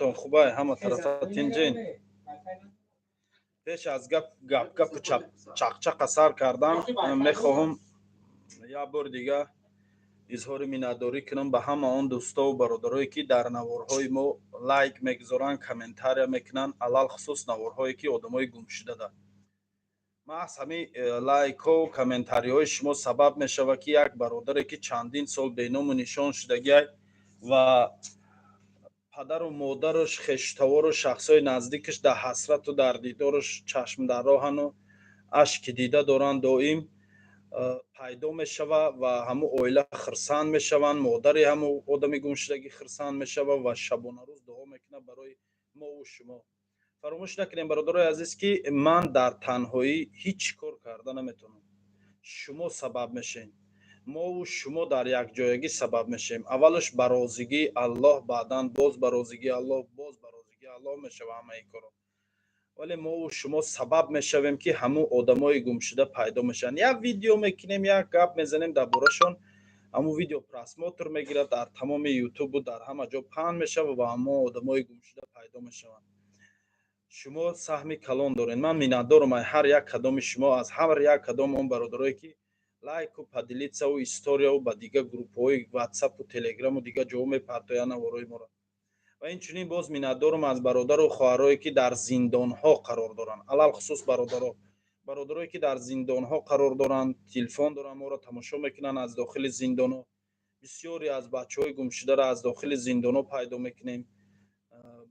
Хубай, ҳама тарафа тинҷин. Пеш аз гап гапгапу чақчақа сар кардан, мехоҳам як бор дига изҳори миннатдорӣ кунам ба ҳама он дӯстову бародарое, ки дар наворҳои мо лайк мегузоранд, комментария мекунанд, алалхусус наворҳое, ки одамои гумшудада. Маҳз ҳамин лайкҳову комментариҳои шумо сабаб мешавад, ки як бародаре, ки чандин сол беному нишон шудагиай ва падару модараш, хештавору шахсҳои наздикаш дар ҳасрату дар дидораш чашм дар роҳану ашки дида доранд доим, пайдо мешавад ва ҳамун оила хирсанд мешаванд, модари ҳамун одами гумшудагӣ хирсанд мешавад ва шабонарӯз дуо мекунад барои мову шумо. Фаромӯш накунем, бародарои азиз, ки ман дар танҳоӣ ҳеҷ кор карда наметавонам. Шумо сабаб мешавед, мову шумо дар якҷоягӣ сабаб мешавем. Аввалаш ба розигии Аллоҳ, баъдан боз ба розигии Аллоҳ, боз ба розигии Аллоҳ мешава ҳамаи корро, вале мову шумо сабаб мешавем, ки ҳамун одамои гумшуда пайдо мешаванд. Як видео мекунем, як гап мезанем дар борашон, ҳамун видео просмотр мегирад, дар тамоми Ютубу дар ҳама ҷо паҳн мешавад ва ҳамон одамои гумшуда пайдо мешаванд. Шумо саҳми калон доред. Ман миннатдорам аз ҳар як кадоми шумо, аз ҳар як кадоми он бародарое, ки лайку, поделиться ву история ву ба дигар группаҳои Ватсапу, Телеграму дигар ҷоҳо мепартоянд наворои моро. Ва инчунин боз миннатдорам аз бародару хоҳарое, ки дар зиндонҳо қарор доранд, алалхусус бародаро, бародарое, ки дар зиндонҳо қарор доранд, телефон доранд, моро тамошо мекунанд аз дохили зиндонҳо. Бисёре аз бачаҳои гумшударо аз дохили зиндонҳо пайдо мекунем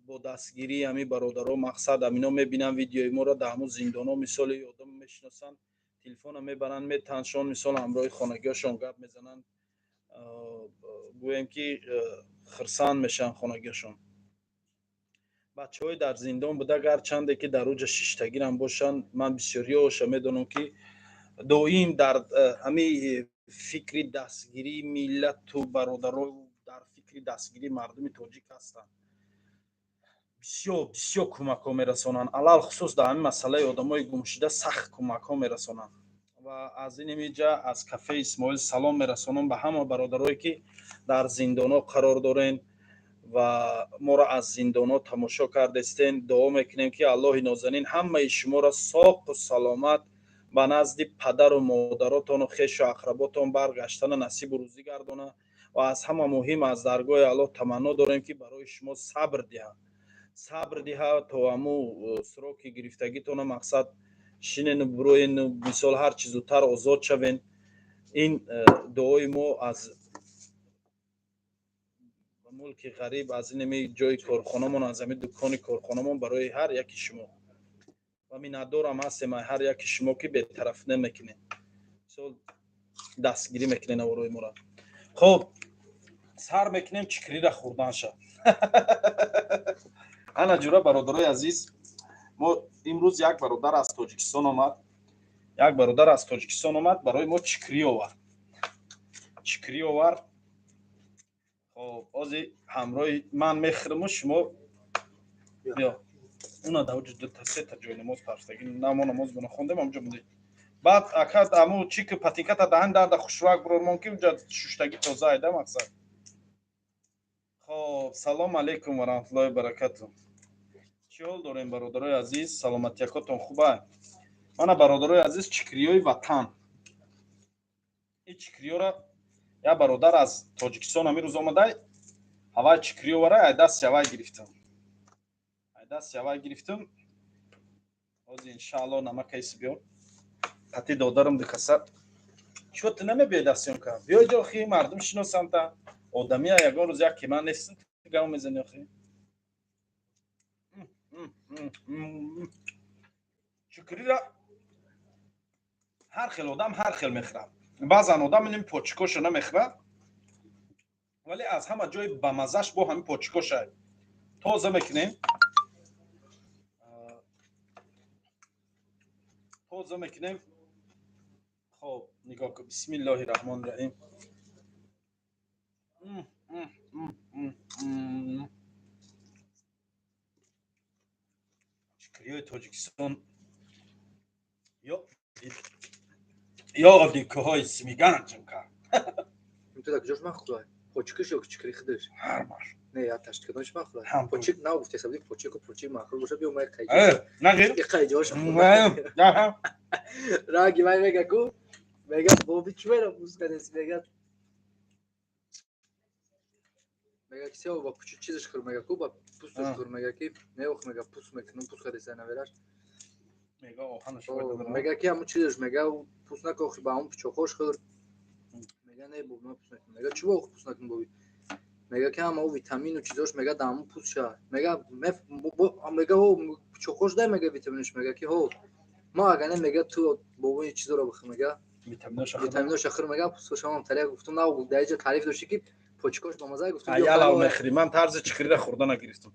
бо дастгирии ҳамин бародаро. Мақсад, ҳамино мебинанд видеои моро дар ҳамун зиндонҳо, мисоли одам мешиносанд, телефона мебаранд, метаншон, мисол, ҳамроҳи хонагиҳошон гап мезананд, гӯем ки хирсанд мешаванд хонагиҳошон. Бачаҳои дар зиндон буда, гарчанде ки дар уҷа шиштагирам бошанд, ман бисёриҳоша медонам, ки доим дар ҳамин фикри дастгирии миллату бародаро, дар фикри дастгирии мардуми тоҷик ҳастанд, бисёр бисёр кӯмакҳо мерасонанд. Алалхусус дар ҳамин масъалаи одамои гумшуда сахт кӯмакҳо мерасонанд. Ва аз ин имиҷа аз кафеи Исмоил салом мерасонам ба ҳама бародарое, ки дар зиндонҳо қарор дорен ва моро аз зиндонҳо тамошо кардестен. Дуо мекунем, ки Аллоҳи нозанин ҳамаи шуморо соқу саломат ба назди падару модаротону хешу ақработон баргаштана насибу рӯзӣ гардона. Ва аз ҳама муҳим, аз даргоҳи Аллоҳ таманно дорем, ки барои шумо сабр диҳад, сабр диҳад, то ҳаму срок и гирифтагитона, мақсад, шинену буроену, мисол, ҳар чи зудтар озод шавен. Ин дуои мо аз мулки ғариб, аз инами ҷои корхонамон, аз ҳамин дукони корхонамон барои ҳар яки шумо. Ва миннатдорам ҳастем аз ҳар яки шумо, ки бетараф намекунед, мисол, дастгирӣ мекунед наворои моро. Хуб, сар мекунем чикрира хӯрданша. Ана ҷура, бародарои азиз, мо имрӯз як бародар аз Тоҷикистон омад, як бародар аз Тоҷикистон омад, барои мо чикрӣ овард, чикрӣ овард. Хоб, ҳозир ҳамроҳи ман мехӯрму шумо биё. Уна дар дута сета ҷои намоз парстагӣ, намо намоз буна хондем, ҳамҷо монди. Баъд ака аму чики патинката даҳан дарда хушрак бурормон, ки уҷа шуштагӣ тоза айда, мақсад. Хоб, салом алейкум ва раҳматуллоҳи баракату. Чӣ ҳол дорем, бародарои азиз? Саломатиякотон хуба? Мана, бародарои азиз, чикриёи ватан. Ин чикриёра як бародар аз Тоҷикистон ҳамин рӯз омадай, ҳавай чикрӣ овара, ай дасти ҳавай гирифтам, ай дасти ҳавай гирифтам. Ҳозир, иншаалло, намакайси биёр, қати додарам дикаса. Чо ту намебиёй дастёнка? Биёй ҷо, хи мардум шиносанта. Одамия ягон рӯз як ки ман нестам, ту гав мезани охи. Чикрира ҳар хел одам ҳар хел мехӯрад. Баъзан одам иним почкоша намехӯрад, вале аз ҳама ҷои бамаззаш бо ҳамин почкоша. Тоза мекунем, тоза мекунем. Хоб, нигоҳ кун. Бисмиллоҳи раҳмони раҳим. Чикриёи Тоҷикистон ё оби кӯҳҳои Симиганҷм кард. Ту дар куҷош махӯрай? Почкиш ё чикри худаш? Ҳармаш. Не, я ташкилотиш махлуқ. Почик на гуфте сабди почику почик махлуқ боша биё май қайҷо. Нагир. И қайҷош. Раги май мега ку мега боби чуера пускадес мега. Мега ки сео ба пучи чизаш хӯр мега ку ба пусташ хӯр мега ки не ох мега пус мекунам пускадес навераш. Мега оҳанаш мега ки ҳамун чизаш мега пус накохи ба ҳамун пичоқош хӯр. Мега не бо ман пус накунам. Мега чӣ ох пус накунам боби? Мега ки ҳама витамину чизош мега дар ҳамун пус ша. Мега мега о пичоқош дай мега витаминаш мега ки ҳо ма агар не мега ту бобои чизоро бихӯр мега витаминоша хӯр мега пусошам тариқ гуфтум на дар иҷо таъриф дошти ки почикош ба маза гуфтум. Аялав мехӯрӣ. Ман тарзи чикрира хӯрда нагирифтам.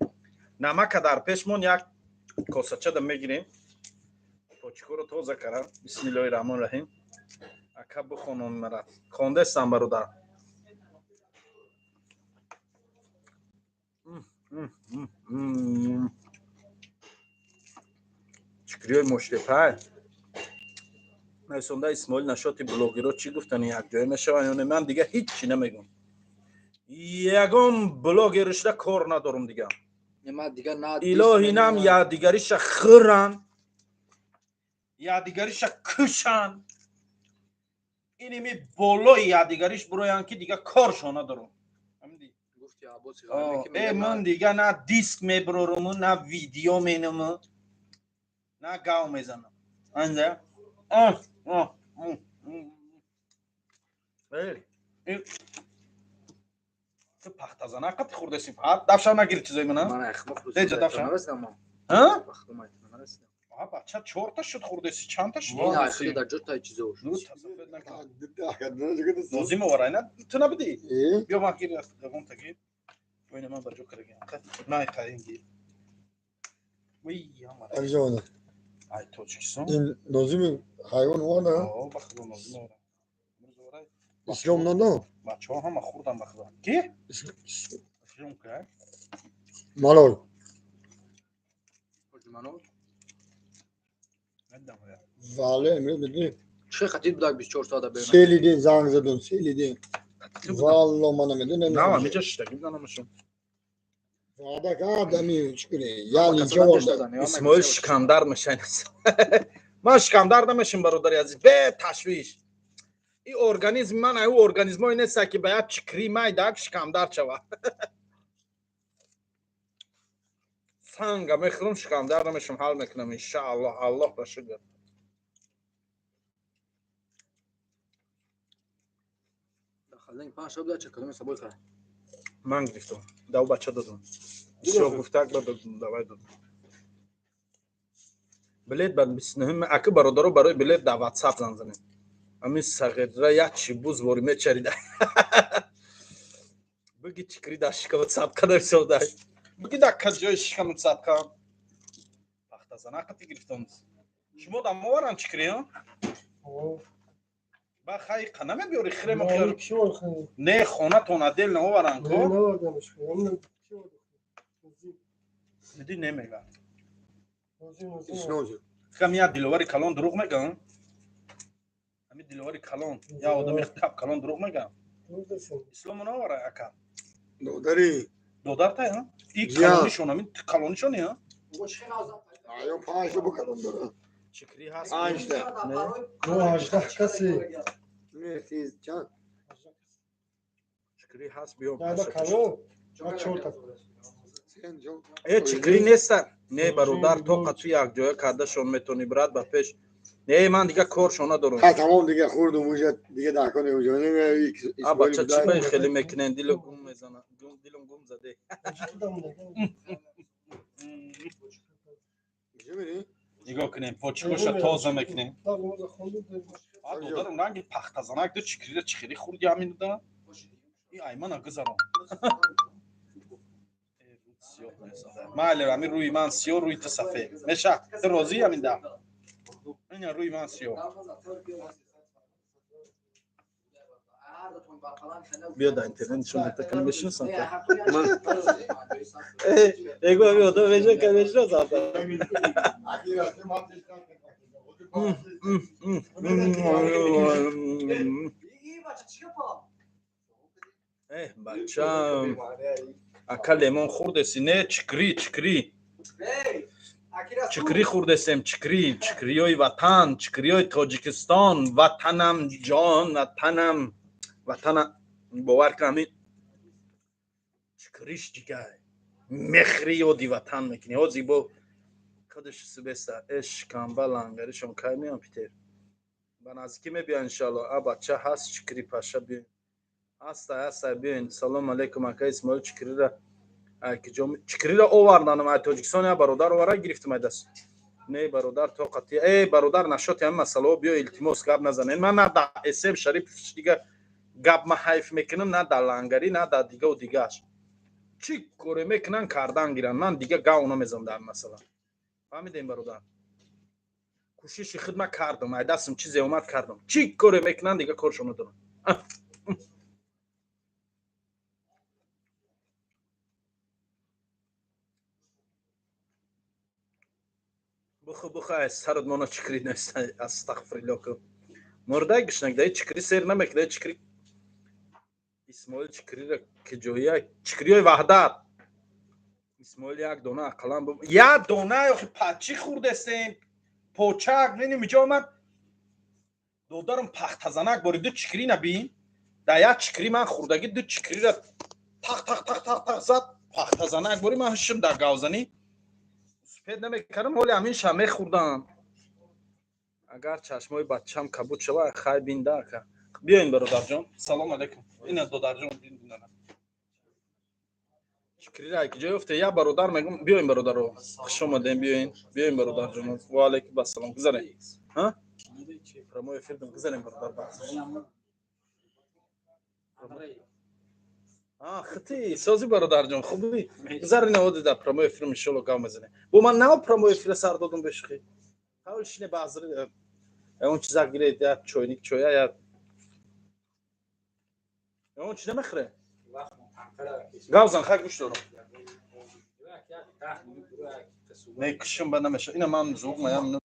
Намака дар пешмон як косачада мегирем. Почикоро тоза кара. Бисмиллоҳи раҳмони раҳим. Ака бихонон мара. Хондестам бародар. Чикриёи моштепай. Нависонда Исмоил Нашоти блогеро чӣ гуфтани якҷоя мешаванд ё не? Ман дига ҳеҷ чӣ намегӯм. Ягон блогеришда кор надорум дига. Илоҳи нам якдигариша хӯранд, якдигариша кушанд. Иними болои якдигариш буроянд ки дига коршон надорум. Ман дига на диск мебуроруму, на видео менаму, на гав мезанам. Анза? Ту пахтазана қати хӯрдасӣ? Дафша нагири чизои мана? Деҷа дафша? Бача чорта шуд хӯрдасӣ, чандта шуд? Нозим оварай, на? Ту набудӣ? Биё ман гир, ягонта гир. Ойна ман ба ҷо карагам. Най қаин гир. Ай Тоҷикистон. Ин Нозими ҳайвон оварда? Ба худо Нозим оварда. Ислом надо? Бачаҳо ҳама хӯрдан ба худо. Ки? Ислом ка? Малол. Вале, имрӯз медонӣ? Чӣ хатид будак 24 соата берун? Селиде занг задум, селиде. Валло ман намедонам. На, миҷа шиштагӣ намешум. Ваъда кард ами чӣ кунӣ? Я линча оварда. Исмоил шикамдар мешайн. Ман шикамдар намешим бародари азиз, бе ташвиш. Ин организми ман аю организмое нест ки ба як чикри майдак шикамдар шавад. Санга мехӯрам, шикамдар намешам, ҳал мекунам иншааллоҳ. Аллоҳ ба шукр. Ман гирифтам, дав бача додам. Бисёр гуфтак ба давай додам. Билет ба 29 аки бародаро барои билет дар WhatsApp занг занед. Ами сағира як чи буз вори мечарида. Биги чикри дар шикама сабка нависодай. Биги дар каҷои шикама сабка. Пахтазана қати гирифтам. Шумо дар моваран чикри, ҳа? Ба хай қа намебиёри хремо хиёр. Не, хонатон отдельно оваран ко? Диди немега. Кам я диловари калон дурӯғ мегӯям? Ами диловари калон, я одами кап калон дурӯғ мегӯям? Ислому наовара ака. Додари. Додартай, ҳа? И калонишон, ами калонишони, ҳа? Аё панҷта бо калон дора. Чикри ҳаст? Панҷта. Ну, 18 каси. Не, сиз чанд? Чикри ҳаст, биё. Дада калон, чор чорта. Э, чикри неста. Не, бародар, тоқа ту якҷоя кардашон метонӣ, брат, ба пеш. Не, ман дига коршон надорам. Ха, тамом дига хӯрдум, уже дига дар кор неужа. А бача чӣ ба хеле мекунен? Дилу гум мезана. Дилум гум заде. Нигоҳ кунем, почкоша тоза мекунем. А додарам ранги пахтазанак ду чикрира чихири хӯрди ҳамин да? И аймана гузарон. Майли, ами рӯи ман сиёҳ, рӯи ту сафед. Меша, ту розӣ ҳамин да? Ина рӯи ман сиёҳ. Биё дар интернет нишон диҳта, кана мешиносам та. Эго ами одам мешиносам, кана мешиносам та. Бачам. Ака, лемон хӯрдеси? Не, чикрӣ, чикрӣ, чикрӣ хӯрдесем, чикрӣ, чикриёи ватан, чикриёи Тоҷикистон. Ватанам ҷон, ватанам, ватана. Бовар кун, ҳамин чикриш дигар мехри, ёди ватан мекунӣ. Ҳозир бо худаш субеста эш шикамба лангаришон кай меям Питер? Ба наздикӣ мебиён, иншалло. А бача ҳаст, чикри паша, биён. Ҳастай, ҳастай, биёин. Салом алейкум, ака Исмоил, чикрира киҷо? Чикрира оварданам ай Тоҷикистон, я бародар овара, гирифтам ай даст. Не, бародар, тоқати э бародар, нашоти ҳамин масъалаҳо биё, илтимос, гап назанед. Ман на да эсем Шарипов дига гап ма ҳайф мекунам, на дар лангарӣ, на дар дигаву дигааш. Чӣ коре мекунанд, кардан гиранд, ман дига гав намезанам дар масъала. Фаҳмидем, бародар? Кӯшиши худ ма кардам, ай дастам чизе омад, кардам. Чӣ коре мекунанд, дига коршон надорам. Буху, буху, ай сарат мона чикри нест. Астағфирилло ку, мурдай гушнак дай чикри сер намекунад чикри. Исмоил, чикрира киҷоя? Чикриёи Ваҳдат, Исмоил, як дона ақаллан, як дона. Охи пачи хӯрдестем, почак ниним иҷо омад додарам, пахтазанак бори ду чикри набин. Дар як чикри ман хӯрдагӣ ду чикрира тақ тақ тақ тақ тақ зад, пахтазанак бори. Ман ҳишим дар гавзанӣ успед намекардам, ҳоли ҳамин ша мехӯрдам. Агар чашмои бачам кабуд шава, хай бинда. Ака, биёин, бародарҷон, салом алейкум. Ина додарҷон, чикрира ки ҷой ёфте, я бародар мегум. Биёин, бародаро, хуш омадем, биёин, биёин, бародарҷон. Ва алейкум ассалом. Гузарем, прямой эфир гузарем, бародар. Хити сози, бародарҷон, хуби? Гузарин, оди дар прямой эфир иншолло гав мезанем. Бо ман нав прямой эфира сар додум бешухи. Ҳавл шине, баъзри он чиза гиред, я чойник чоя, я он чи намехӯре? Гавзан, хай, гӯш дорам. Мекушам, ба намеша. Ина ман зуғ маям.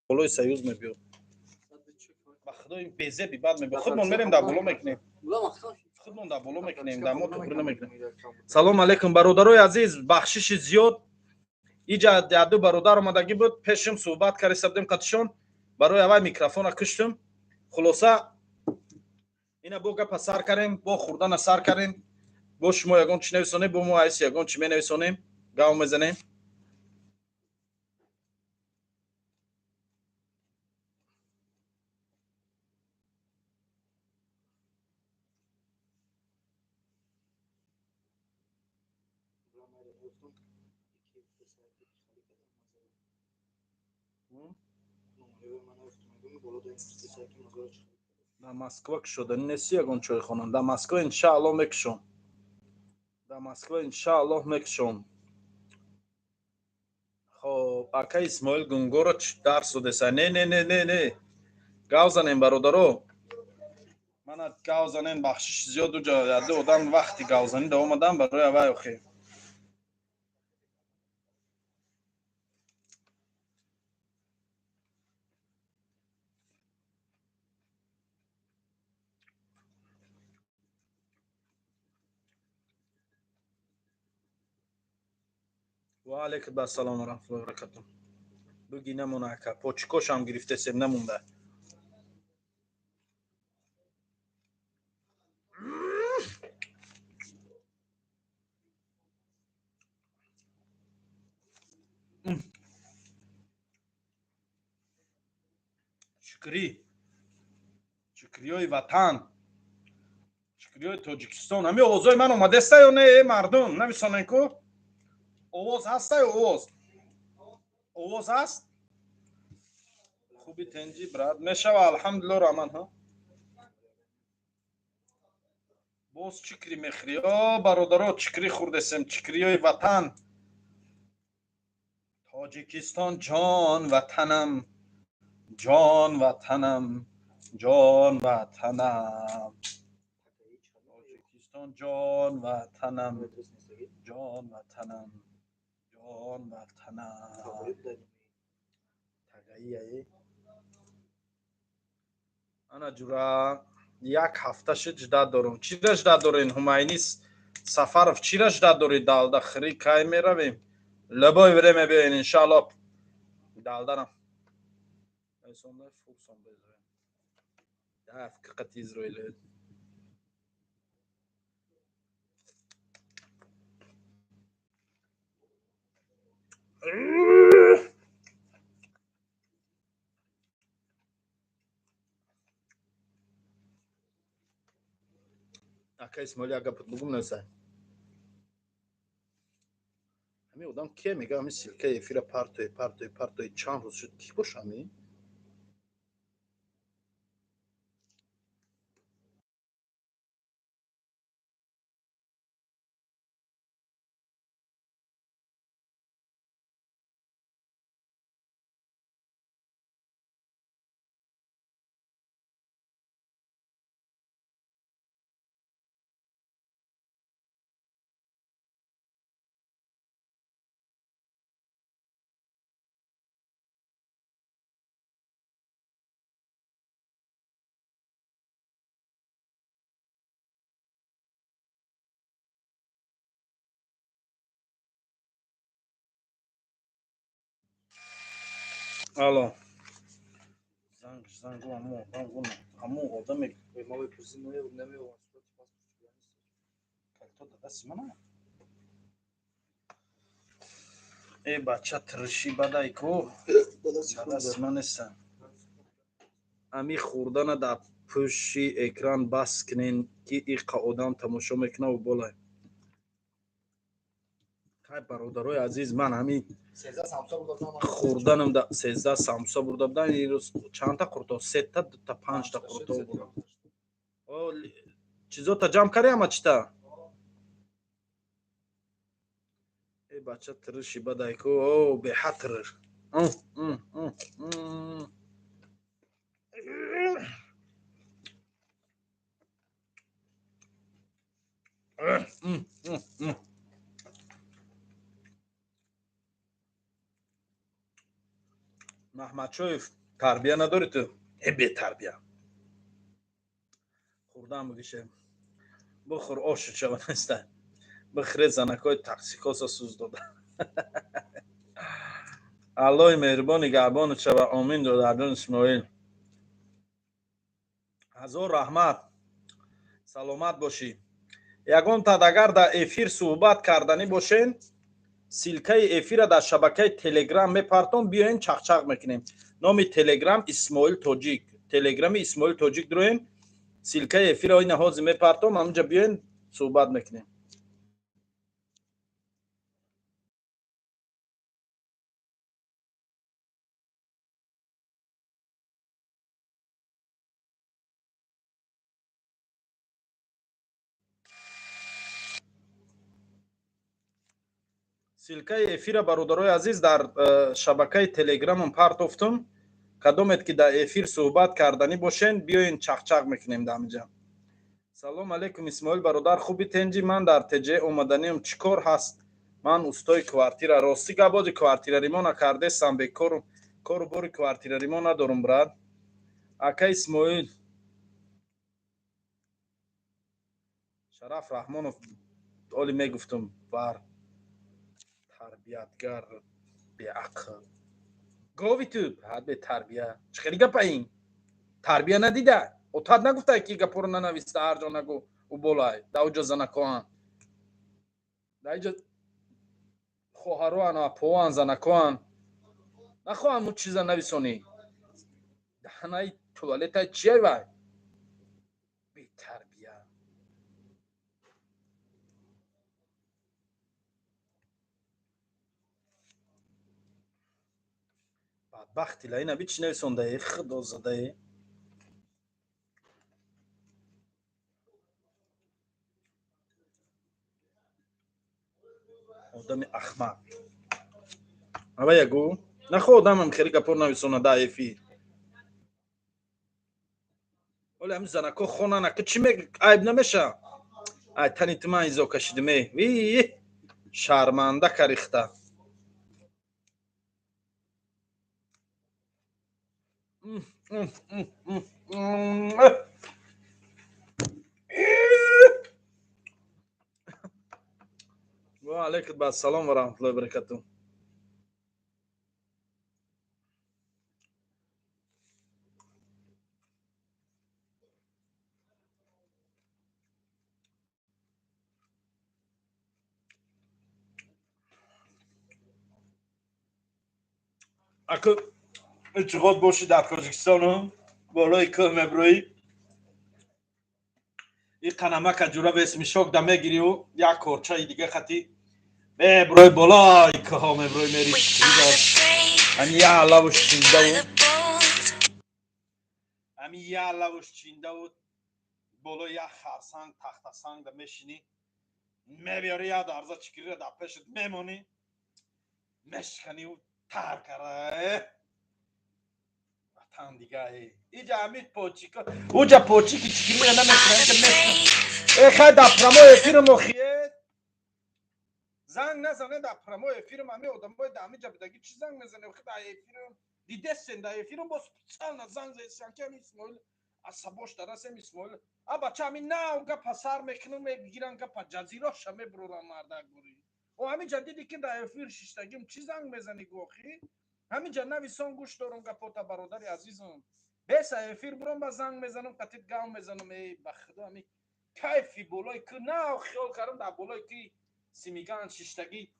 Болои Союз мебиёд. Ба худои безеби бад мебиёд. Худмон мерем, дар боло мекунем. Худмон дар боло мекунем, дар мо туғри намекунем. Салом алейкум, бародарои азиз, бахшиши зиёд. Иҷа яду бародар омадагӣ буд, пешим суҳбат кариста будем қатишон, барои аввал микрофона куштум. Хулоса, ина бо гапа сар кардем, бо хӯрдана сар кардем. Бо шумо ягон чӣ нависонем, бо мо айси ягон чӣ менависонем, гав мезанем. Дар Москва кушоданӣ нести ягон чойхона? Дар Москва иншааллоҳ мекушом. Дар Москва иншааллоҳ мекушом. Хоб, ака Исмоил Гунгоро дарс додеса? Не, не, не, не, не. Гав занем, бародаро. Мана гав занем, бахшиш зиёд, уҷа яде одам вақти гавзанӣ да омадам барои авай охе. Ва алейкум ассалом ва раҳматуллоҳи ва баракатуҳ. Буги намона ака, почкошам гирифтесем намонда. Шукрӣ. Шукриёи ватан. Шукриёи Тоҷикистон. Ҳами овозои ман омадеста ё не, э мардум? Нависонен ку? Овоз ҳаста ё овоз? Овоз ҳаст? Хуби тенҷи брат мешава, алҳамдулиллоҳ раҳман ҳа. Боз чикри мехӯрӣ? О бародаро, чикрӣ хӯрдесем, чикриёи ватан. Тоҷикистон ҷон ватанам, ҷон ватанам, ҷон ватанам. Тоҷикистон ҷон ватанам, ҷон ватанам, ҷон ватанам. Тагаияе. Ана ҷура, як ҳафта шуд ждать дорум. Чира ждать дорен, Ҳумайнис Сафаров, чира ждать дорӣ? Далда хӯрӣ кай меравем? Любое время биёен, иншааллоҳ. Далдарам. Айсонда фурсон безоем. Даф қати Израил. Ака Исмоил, як гапат бугум несай. Ҳамин одам кие мега ҳамин ссылкаи эфира партои, партои, партои чанд рӯз шуд, ки боша ҳамин? Алло. Занг, зангу, аму, одам, аму, одаме. Калто дадаси мана? Э, бача тирши бадай ку. Дадаси ман неста. Ами хӯрдана дар пушти экран бас кунен, ки иқа одам тамошо мекунаву болай. Хай, бародарои азиз, ман ҳамин хӯрданам да 13 самбуса бурда будам. Ирӯз чандта қурто? Сета, дута, панҷта қурто бурдам. Чизота ҷамъ кардӣ ҳама чита? Э бача тириши бадай ку, о беҳад тириш. Маҳмадшоев, тарбия надорӣ ту, э бетарбия. Хурдан бигише, бихӯр, ошу чава неста, бихӯре. Занакҳои таксикоса сӯз дода. Аллоҳи меҳрубон нигаҳбону шава. Омин, додарҷон Исмоил, ҳазор раҳмат, саломат бошӣ. Ягонтад агар дар эфир суҳбат карданӣ бошен, ссылкаи эфира дар шабакаи Телеграм мепартом, биёен, чақчақ мекунем. Номи Телеграм Исмоил Тоҷик, Телеграми Исмоил Тоҷик дуроен, ссылкаи эфира ина ҳозир мепартом, ҳамунҷа биёен, суҳбат мекунем. Ссылкаи эфира, бародарои азиз, дар шабакаи Телеграмам партофтум. Кадомед ки дар эфир суҳбат карданӣ бошен, биёен, чақчақ мекунем дар ҳаминҷа. Салом алейкум, Исмоил бародар, хуби, тенҷи? Ман дар ТЖ омаданиам, чӣ кор ҳаст? Ман устои квартира. Ростӣ гап, бози квартираримона кардесам, бекору кору бори квартираримо надорум, брат. Ака Исмоил, Шараф Раҳмонов, оли мегуфтум, бар тарбиятгар, беақл, гови ту ҳад, бетарбия. Чӣ хели гапа ин? Тарбия надида, отат нагуфта, ки гапоро нанависта, ҳар ҷо нагу. Ӯ болай дар ҷо занакоан, дар иҷо хоҳароан, апоан, занакоан. Нахоҳам ӯ чиза нависонӣ. Даҳанаи туалетай чиай вай, бетарбия. Бадбахти лаина би чӣ нависондае, худо задае. Одами ахмақ ава ягу нахо, одамам хеле гапор нависона да эфир. Оле ҳами занако хонана ки чӣ мег, айб намеша? Ай тани ту ман изо кашидиме, ви шарманда карихта. Ва алайкум ассалом ва раҳматуллоҳи ва баракатуҳ. Аку ичғод бошӣ дар Тоҷикистону болои кӯҳ мебурӯӣ, и қанамака ҷура весмишок да мегирию як корчаи дига хати мебурӯи, болои кӯҳо мебурӯи, мери, ами я алавуш чиндаву, ами я алавуш чиндаву, болои як харсанг, тахтасанг да мешинӣ, мебиёри, як дарза чикирира дар пешат мемонӣ, мешиканию тар кара. Ватан дига иҷа ами почика, уҷа почики чикирира намекунад. Э, хай, дар прямой эфирам охие занг назане. Дар прямой эфирам ами одамои дар ҳамиҷа бидаги чӣ занг мезане? Охи дар эфирам дидесен, дар эфирам бо специально занг зесиан, ки ами Исмоил асабош дарасем. Исмоил а бача, ами нав гапа сар мекунам, мегиран, гапа ҷазироша мебурорам. Мардак бури о ҳамиҷа диди, ки дар эфир шиштагим, чӣ занг мезанӣ? Гохӣ ҳамиҷа нависон, гӯш дорум гапота. Бародари азизам, беса эфир буром, ба занг мезанам, қатит гав мезанам. Эй, ба худо, ами кайфи болои ку нав хиёл кардам, дар болои ки симиган шиштагӣ,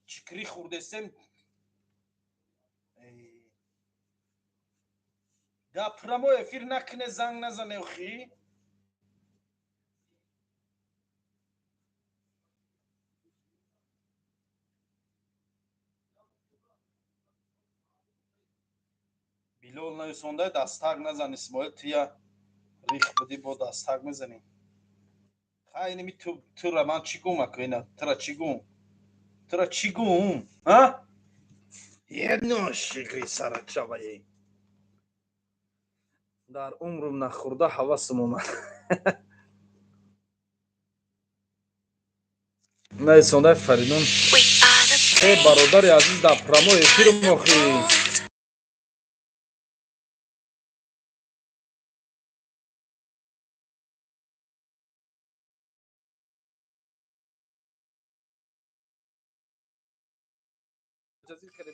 чикрӣ хӯрдесем. Дар прямой эфир накуне, занг назане охӣ. Билол нависонда: дастак назан, Исмоил, тия рих будӣ, бо дастак мезанӣ. Хай, инами тура ман чӣ гум? Аку ина тура чӣ гум, тура чӣ гум? А едно шикри сарачавае дар умрум нахӯрда ҳавасам омад. Нависонда Фаридун: э бародари азиз, дар прямой эфирм охи. Ҷазир карда.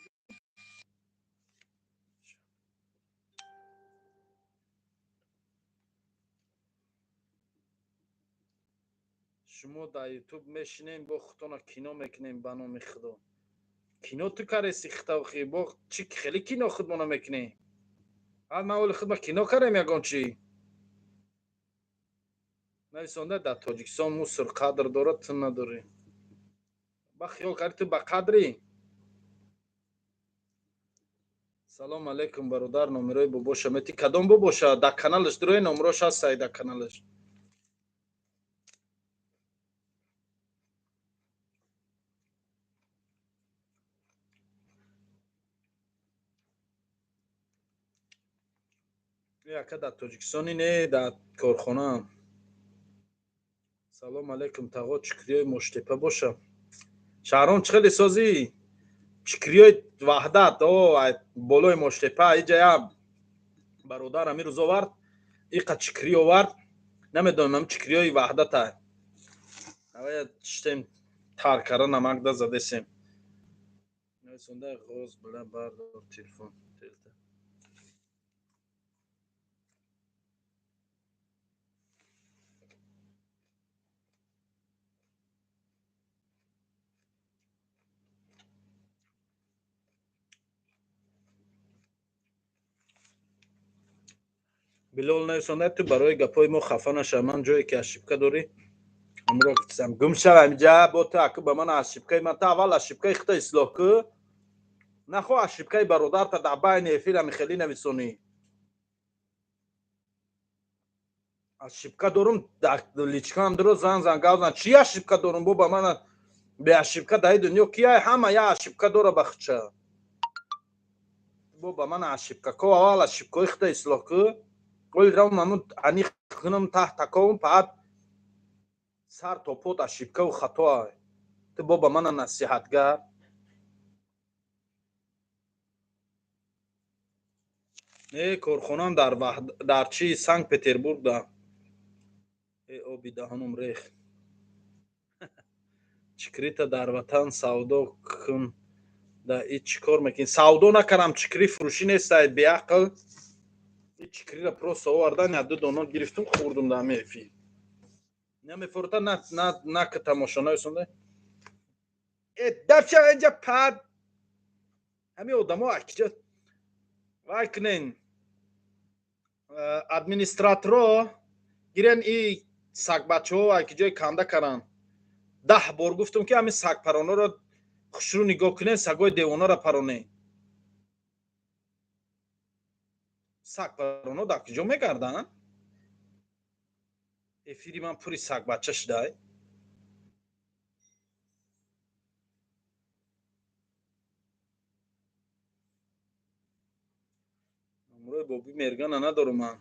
Шумо дар Ютуб мешинем, бо худтона кино мекунем. Ба номи Худо, кино ту кареси хитавхи, бо чӣ хеле кино худмона мекунем? Ҳад ман оли худма кино карем, ягон чӣ нависонда. Дар Тоҷикистон мусор қадр дорад, ту надорӣ. Ба хиёл карди, ту ба қадрӣ. Салом алейкум, бародар, номерои бобоша мети? Кадом бобоша? Дар каналаш дурои, номерош ҳастай дар каналаш. Яка дар Тоҷикистони не, дар корхона. Салом алейкум, тағо, чикриёи Моштепа боша. Шаҳром, чӣ хеле созӣ? Чикриёи Ваҳдат о болои Моштепа. Иҷа я бародар ами рӯз овард, иқа чикрӣ овард, намедонам, ам чикриёи Ваҳдата. Авая чиштем, тар кара, намак да задесем. Ғоз била бардор телефон. Билол нависонда: ту барои гапҳои мо хафа наша, ман ҷое ки ошибка дорӣ, амро гуфтам. Гум шава инҷа, бо ту аку ба ман ошибкаи ман. Ту аввал ошибкаи хута ислоҳ кӯ, нахо ошибкаи бародарта дар байни эфирами хеле нависонӣ. Ошибка дорум, личкаам дуро зан зан гав зан. Чӣ ошибка дорум? Бо ба ман бе ошибка дар дунё кия? Ҳама я ошибка дора бахча. Бо ба ман ошибка ко, аввал ошибкаи хута ислоҳ кӯ. Оли равм амун аниқ кунам, таҳта ковум, паат сар то пот ошибкаву хатоа. Ту бо ба мана насиҳатгар. Не, корхонаам дар чи, Санкт Петербург да. Э, оби даҳонум рех. Чикрита дар ватан савдо кун, да и чӣ кор мекунӣ? Савдо накардам, чикри фурӯшӣ нестай, беақл. Чикрира просто овардан, як ду дона гирифтум, хӯрдум дар ҳами эфир. Намефурта, на ка тамошо нависонда. Э, дафша инҷа пад. Ҳами одамо акиҷа вай кунен, администраторо гирен, и сагбачаҳо акиҷои канда каранд. 10 бор гуфтум, ки ҳамин сагпароноро хушрӯ нигоҳ кунен, сагои девонаро паронен. Сагпароно дар куҷо мегарданд? Эфири ман пури сагбача шудай. Номрои Боби Мергана надорум ман.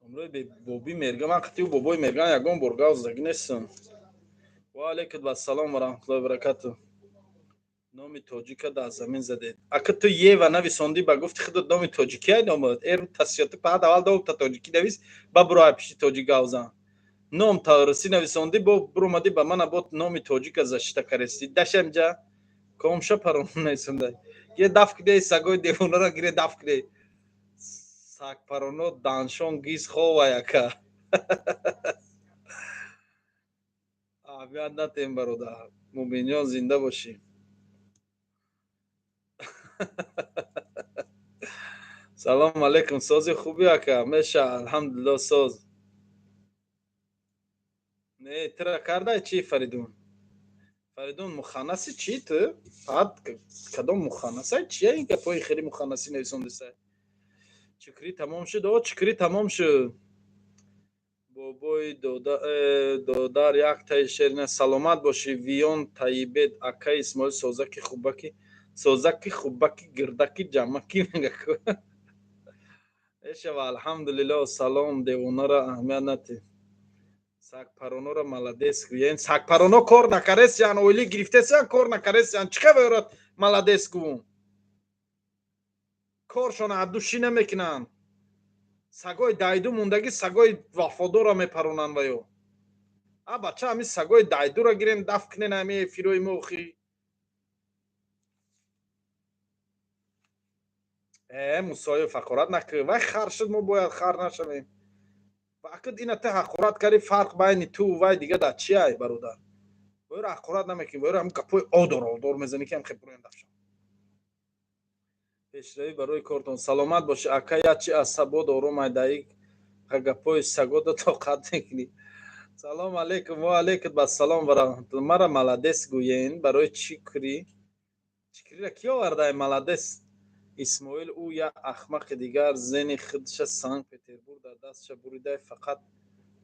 Номрои Боби Мерган, ман қатиу бобои Мерган ягон бор гав задагӣ нестам. Ва алайкум вассалом ва раҳматуллоҳи баракату. Номи тоҷика дар замин задед. Ака, ту Ева нависондӣ, ба гуфти худат номи тоҷикӣ ай номад. Эр тасиёту паҳад, аввал довта тоҷикӣ навис, ба буро ай пишти тоҷик гав зан. Ном тарусӣ нависондӣ, бо буромадӣ ба мана бо номи тоҷика зашита карестӣ. Дашамҷа комша парон нависонда. Гире даф киде сагои девонара, гире даф киде. Сагпароно даншон гиз хова яка. Аҳамият натем, бародар. Мубинҷон, зинда бошӣ. Салом алейкум, сози, хуби ака? Меша, алҳамдулилло, соз. Не, тира кардай чи, Фаридун? Фаридун, муханнаси чи ту? Фақат кадом муханнасай? Чия ин гапҳои хеле муханнасӣ нависондисай? Чикрӣ тамом шуд? О, чикрӣ тамом шуд. Бобои додар яктаи шерина. Саломат бошӣ, Виён Таибет. Акаи Исмоил, созаки, хубаки, созаки, хубаки, гирдаки, ҷамаки мегаку. Эшава, алҳамдулилло. Салом, девонара аҳамият натӣ. Сагпаронора молодец гӯен. Сагпароно кор накаресиян, оилӣ гирифтесиян, кор накаресиян. Чӣ хел ёрат молодец гӯм? Коршона аддушӣ намекунанд. Сагои дайду мондагӣ, сагои вафодорро мепаронанд. Ва ё а бача, ҳами сагои дайдуро гирем, даф кунен ҳами эфирои мо. Охи, э Мусоев, ҳақорат накун. Вай хар шуд, мо бояд хар нашавем. Акд ина ту ҳақорат кардӣ, фарқ байни ту вай дига дар чи ай, бародар? Вайро ҳақорат намекунӣ, вайро ҳам гапои одор одор мезанӣ, ки ҳам хеброям дафшам. Пешравӣ барои кортон, саломат бошӣ, ака. Ячи асабо дорум, айдаи гапои сагода тоқат мекунӣ. Салом алейкум. Ва алейкум ассалом ва раҳматулло. Мара молодец гӯен. Барои чӣ курӣ? Чикрира ки овардай молодец? Исмоил, ӯ як ахмақи дигар, зени худша Санкт Петербург дар дастша буридай, фақат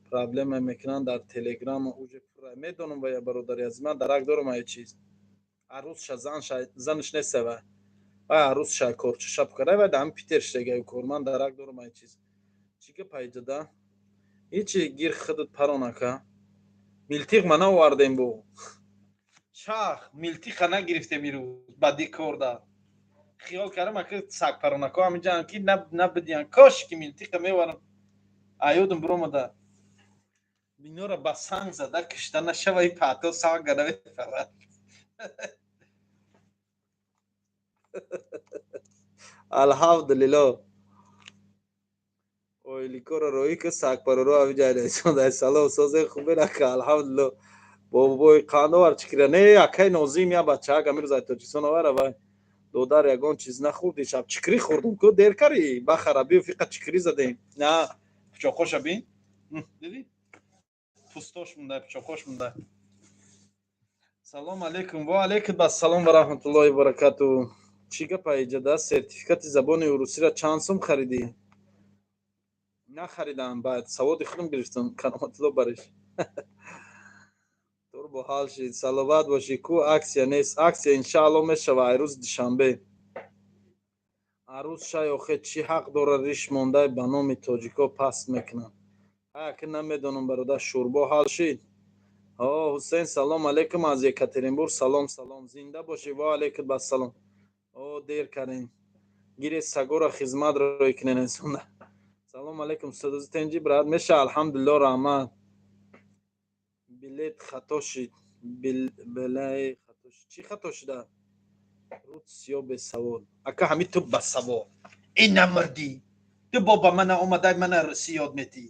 проблема мекунанд дар телеграма, уже пурра медонам. Ва я, бародари азиз, ман дарак дорам ай чиз. Арӯзша, занша, занаш неста, вай арӯзша корчаша букарай, вай дар Питер шудагай кор. Ман дарак дорам ай чиз. Чӣ гап айҷада? Ҳечи, гир худат парон, ака. Милтиқ ма наовардем, бо шах милтиқа нагирифтем ирӯз, бади кор да хиёл кардам, ака, сагпаронако ҳамиҷаан ки набидиян. Кош ки милтиқа меварам, аёдам биромада. Инора ба санг зада кишта нашава, и пато санга намефарад. Алҳамдулилло, оиликоро роҳӣ ки сагпароро ҳамиҷа расонда. Салом, созе, хубе, ака? Алҳамдулилло. Бобои қандовар чикира не, акай Нозим, я бачаак амирӯз ай Тоҷикистон овара. Вай додар, ягон чиз нахӯрди шаб? Чикрӣ хӯрдум ку, дер кари, бахара биё, фиқа чикрӣ задем. На, пучоқоша бин, дидӣ, пустош монда, пучоқош монда. Салом алейкум. Ва алейкум ассалом ва раҳматуллоҳи ва баракату. Чӣ гап айҷада? Сертификати забони урусиро чанд сум харидӣ? Нахаридам, баъд саводи худам гирифтам. Кароматулло бариш турбо ҳал шид. Саломат бошӣ. Ку акция нест? Акция иншаалло мешава ай рӯзи душанбе. Арӯз шай охе чӣ ҳақ дорад, риш мондай ба номи тоҷико паст мекунад? Ҳай, намедонам, бародар. Шӯрбо ҳал шид. О, Ҳусейн, салом алейкум аз Екатеринбург. Салом, салом, зинда бошӣ. Ва алейкум ассалом. О, дер кардем, гире сагора хизмат рӯй кунен. Салом алейкум, устодози тенҷи, брат, меша, алҳамдулилло, раҳмат. Билет хато шид, билай хато шид. Чӣ хато шуда? Руд сиё, бесавод. Ака, ҳами ту басавод, ина мурдӣ ту, бо ба мана омадай, мана русӣ ёд метӣ.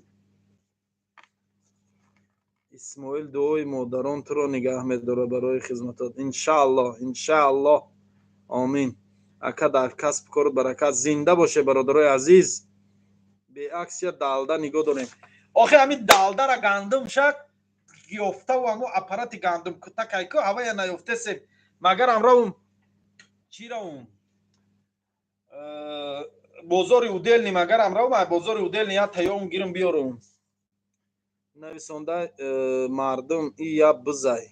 Исмоил, дуои модарон туро нигаҳ медорад барои хизматот. Иншааллоҳ, иншааллоҳ, омин. Ака, дар касб кору баракат, зинда боше, бародарои азиз. Бе акция далда нигоҳ дорем. Охи, ҳамин далдара гандум шак ёфтаву ҳамо аппарати гандум кутакайку ҳавая наёфтесем. Магар ҳамравум, чӣ равум, бозори Удельный, магар ҳамравум, бозори Удельный я таём гирам биёрум. Нависонда мардум и я бизай.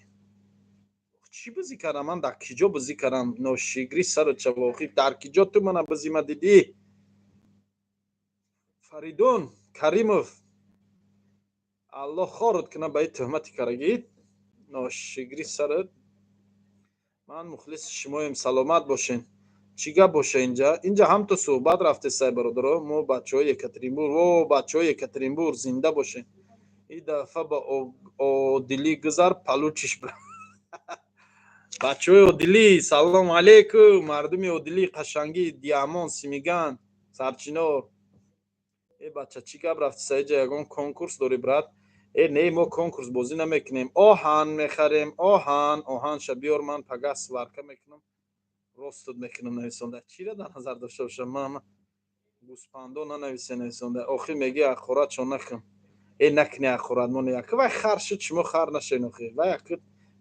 Чӣ бизӣ кардам? Ман дар киҷо бизӣ кардам? Ношигрӣ сару чавохӣ, дар киҷо ту мана бизима дидӣ? Фаридун Каримов, Аллоҳ хорат кунад ба ин тӯҳмати карагӣ, ношигрӣ сарат. Ман мухлиси шумоем, саломат бошен. Чӣ гап боша инҷа? Инҷа ҳам ту суҳбат рафтесай, бародаро. Мо бачаҳои Екатеринбург, о, бачаҳои Екатеринбург, зинда бошен. Ин дафъа ба Одилӣ гузар, получишь. Бачаҳои Одилӣ, салому алейкум, мардуми Одилӣ, қашангӣ, Диамон, Симиган, Сарчинор. Э бача, чӣ гап рафтеса иҷа? Ягон конкурс дорӣ, брат? Э не, мо конкурс бозӣ намекунем, оҳан мехарем, оҳан. Оҳанша биёр, ман пага сварка мекунам, ростут мекунам. Нависонда, чиро дар назар дошта бошам ман? Гӯспандо нанависе. Нависонда, охир меги ҳақоратшон накун. Э, накуни ҳақорат, моне яка вай хар шуд, шумо хар нашен. Охир вай яка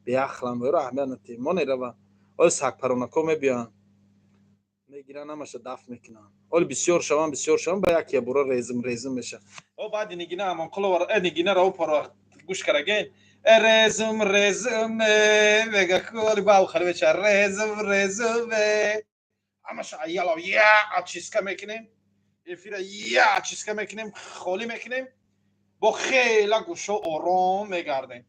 беақлам, вайро аҳамият натиҳ, моне рава. Оли сагпаронако мебиёянд, мегиранд, ҳамаша дафт мекунанд. Оли бисёр шаванд, бисёр шаванд, ба як ябора резим резим меша. О, баъди Нигина Амонқулова, э Нигина ро пора гӯш караген, э резум резум мега, оли ба хали меша, резум резум. Ҳамаша яло я очистка мекунем, эфира я очистка мекунем, холӣ мекунем, бо хела гӯшо ором мегардем.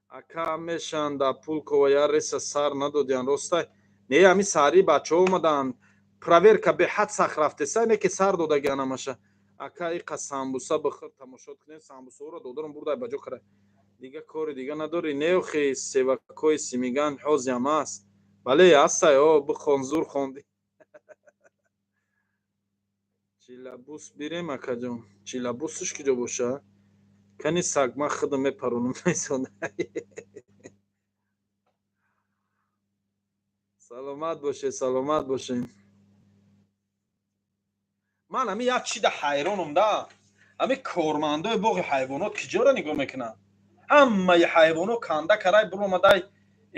Ака, мешан дар Пулково я реса сар надодиян, ростай? Не, ҳами саҳри бачаҳо омаданд. Проверка беҳад сахт рафтеса, не ки сар додагиан ҳамаша. Ака, иқа самбуса бихӯр, тамошо кунем. Самбусаҳоро додарам бурдай ба ҷо кара. Дига кори дига надорӣ? Неохи, севакҳои Симиган ҳозиам аст. Бале, ҳастай. О, бихон, зур хонди. Чилабус бирем, акаҷон. Чилабусш киҷо боша? Кани саг, ман худам мепаронам. Саломат боше, саломат бошем. Ман ами як чида ҳайронам да. Ами кормандои боғи ҳайвонот киҷоро нигоҳ мекунанд? Ҳамаи ҳайвонот канда карай биромадай,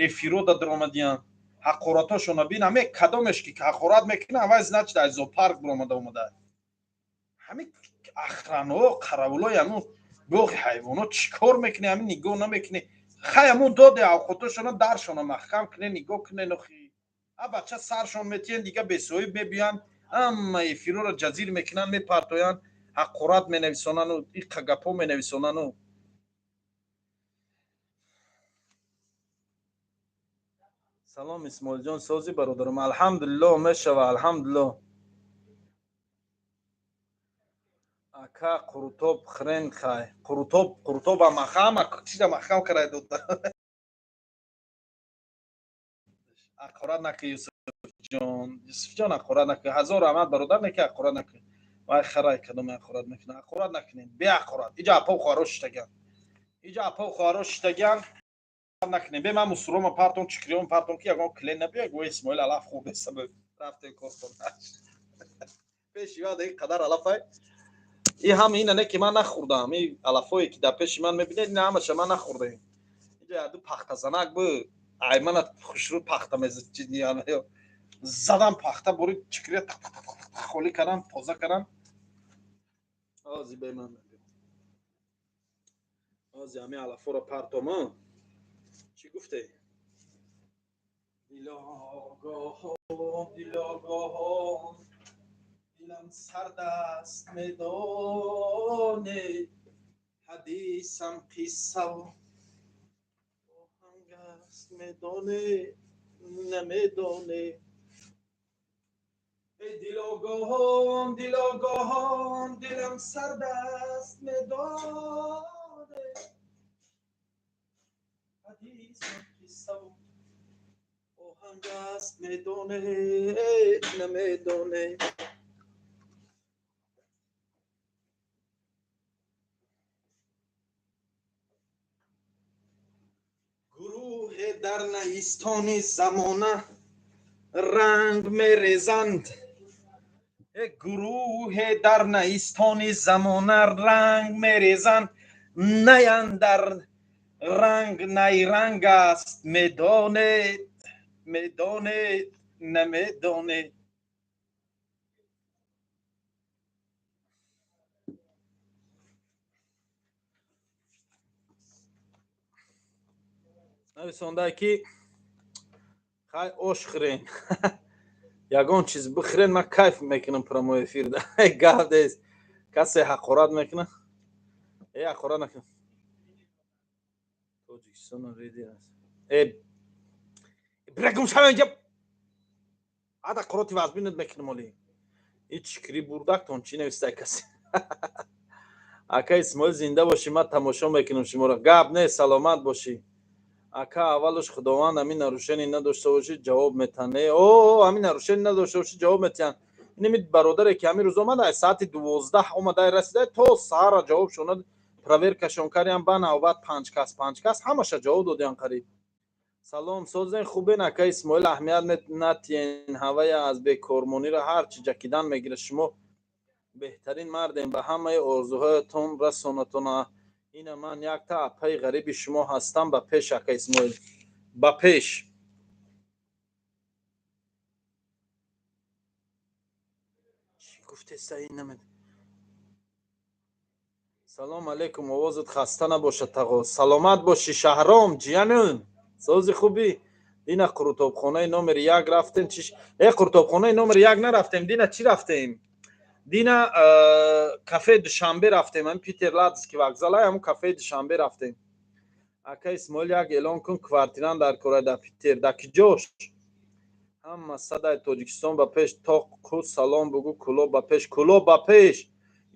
эфирода даромадиян. Ҳақоратошона бин. Ҳаме кадомеш ки ҳақорат мекунад, аввал значит аз зоопарк биромада омада. Ҳами охрано, қаравулои ҳамун боғи ҳайвонот чӣ кор мекунӣ? Ҳами нигоҳ намекунӣ? Хай, ҳамун доде авқотошона даршона маҳкам куне, нигоҳ куне. Нохи, а бача саршон метиҳен, дига бесоҳиб мебиёянд, ҳама эфироро ҷазир мекунанд, мепартоянд, ҳақорат менависонану иқа гапҳо менависонану. Салом, Исмоилҷон, созӣ, бародарам? Алҳамдулилло, мешава, алҳамдулилло. Ака, қурутоб хӯрен. Хай, қурутоб, қурутоба маҳкама, чиза маҳкам карай дода. Ҳақорат накӣ, Юсуфҷон, Юсуфҷон, ҳақорат накӣ. Ҳазор раҳмат, бародар, неки ҳақорат накӣ. Вай харай, кадоме ҳақорат мекунад? Ҳақорат накунед, беҳақорат. Иҷа апо хоҳаро шиштагиан, иҷа апо хоҳаро шиштагиан, накунем. Бе, ман мусурома партон, чикриём партон, ки ягон клен набиёй, гӯ Исмоил алаф хӯрдеса, рафте корхона пеши вада ин қадар алафай. И ҳама ина не ки ман нахӯрдам. И алафое ки дар пеши ман мебинед, ина ҳамаша ман нахӯрдаем. Иҷа яду пахтазанак бу, ай мана хушрӯ пахта мезадам, пахта бори чикрия холӣ кардам, тоза кардам. Ози бе, ман ози ҳами алафоро партома. Чӣ гуфте? Дилогоҳон, дилогоҳон, дилам сард аст, медоне, ҳадисам қиссаву оҳанг аст, медоне, намедоне. Эй дилогоҳон, дилогоҳон, дилам сард аст, медоне, ҳадисам қиссаву оҳанг аст, медоне, намедоне. Гурӯҳе дар наистони замона ранг мерезанд, гурӯҳе дар наистони замона ранг мерезанд, наяндар ранг найранг аст, медонед, медонед, намедонед. Нависондае ки хай, ош хӯрен, ягон чиз бихӯрен, ман кайф мекунам. Прямой эфир гап нест. Касе ҳақорат мекунад, э, ҳақорат накун. Тоҷикистон э, бирагум шава инҷа, ад ҳақороти вазбинат мекунам. Оли ҳеч чикри бурдактон чӣ навистай касе? Ака Исмоил, зинда бошӣ, ман тамошо мекунам шуморо. Гап нест, саломат бошӣ, ака. Аввалаш Худованд ҳамин нарушение надошта бошӣ, ҷавоб метаҳанд. О, ҳамин нарушение надошта бошӣ, ҷавоб метиҳанд. Инами бародаре ки ҳамин рӯз омада, соати 12 омада расида, то саҳара ҷавобшона проверкашон кардиам, ба навбат панҷ кас, панҷ кас, ҳамаша ҷавоб додиан қариб. Салом, созен, хубен, ака Исмоил? Аҳамият натиен, ҳавая аз бекормониро ҳарчи ҷакидан мегирад. Шумо беҳтарин мардем, ба ҳамаи орзуҳоятон расонатона. Ина ман якта апаи ғариби шумо ҳастам. Ба пеш, ака Исмоил, ба пеш. Чӣ гуфтеса? Ин салом алейкум, овозат хаста набошад, тағо. Саломат бошӣ, Шаҳром ҷиянун, сози, хубӣ? Дина қурутобхонаи номери як рафтем. Чи э, қурутобхонаи номери як нарафтем дина. Чӣ рафтем дина? Кафеи Душанбе рафтем, ҳамин Питер Ладский вокзала, ҳамун кафеи Душанбе рафтем. Ака Исмоил, як эълон кун, квартирант дар кора дар Питер. Дар киҷош? Ҳама садаи Тоҷикистон ба пеш. Тоқу салом бугӯ. Кӯлоб ба пеш, Кӯлоб ба пеш.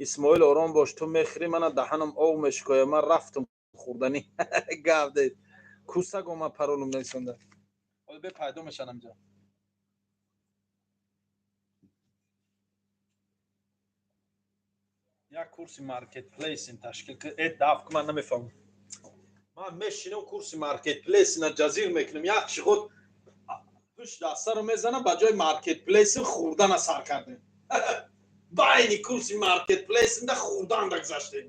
Исмоил, ором бош, ту мехӯрӣ, мана даҳанам ов мешикоя. Ман рафтум хӯрданӣ. Гап дед, кусак омад, паролум нависонда. Ҳоло бе пайдо мешан амҷа. Як курси маркетплейсин ташкил. Э, даф, ман намефаҳмам. Ман мешинам, курси маркетплейсина ҷазир мекунам. Як чи худ пушт дастаро мезанам, ба ҷои маркетплейсин хӯрдана сар кардем. Байни курси маркетплейсинда хӯрданда гузаштем.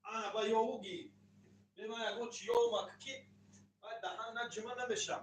Ана ба ёвуги бема ягон чи ёмак, ки даҳан на ҷима намешам.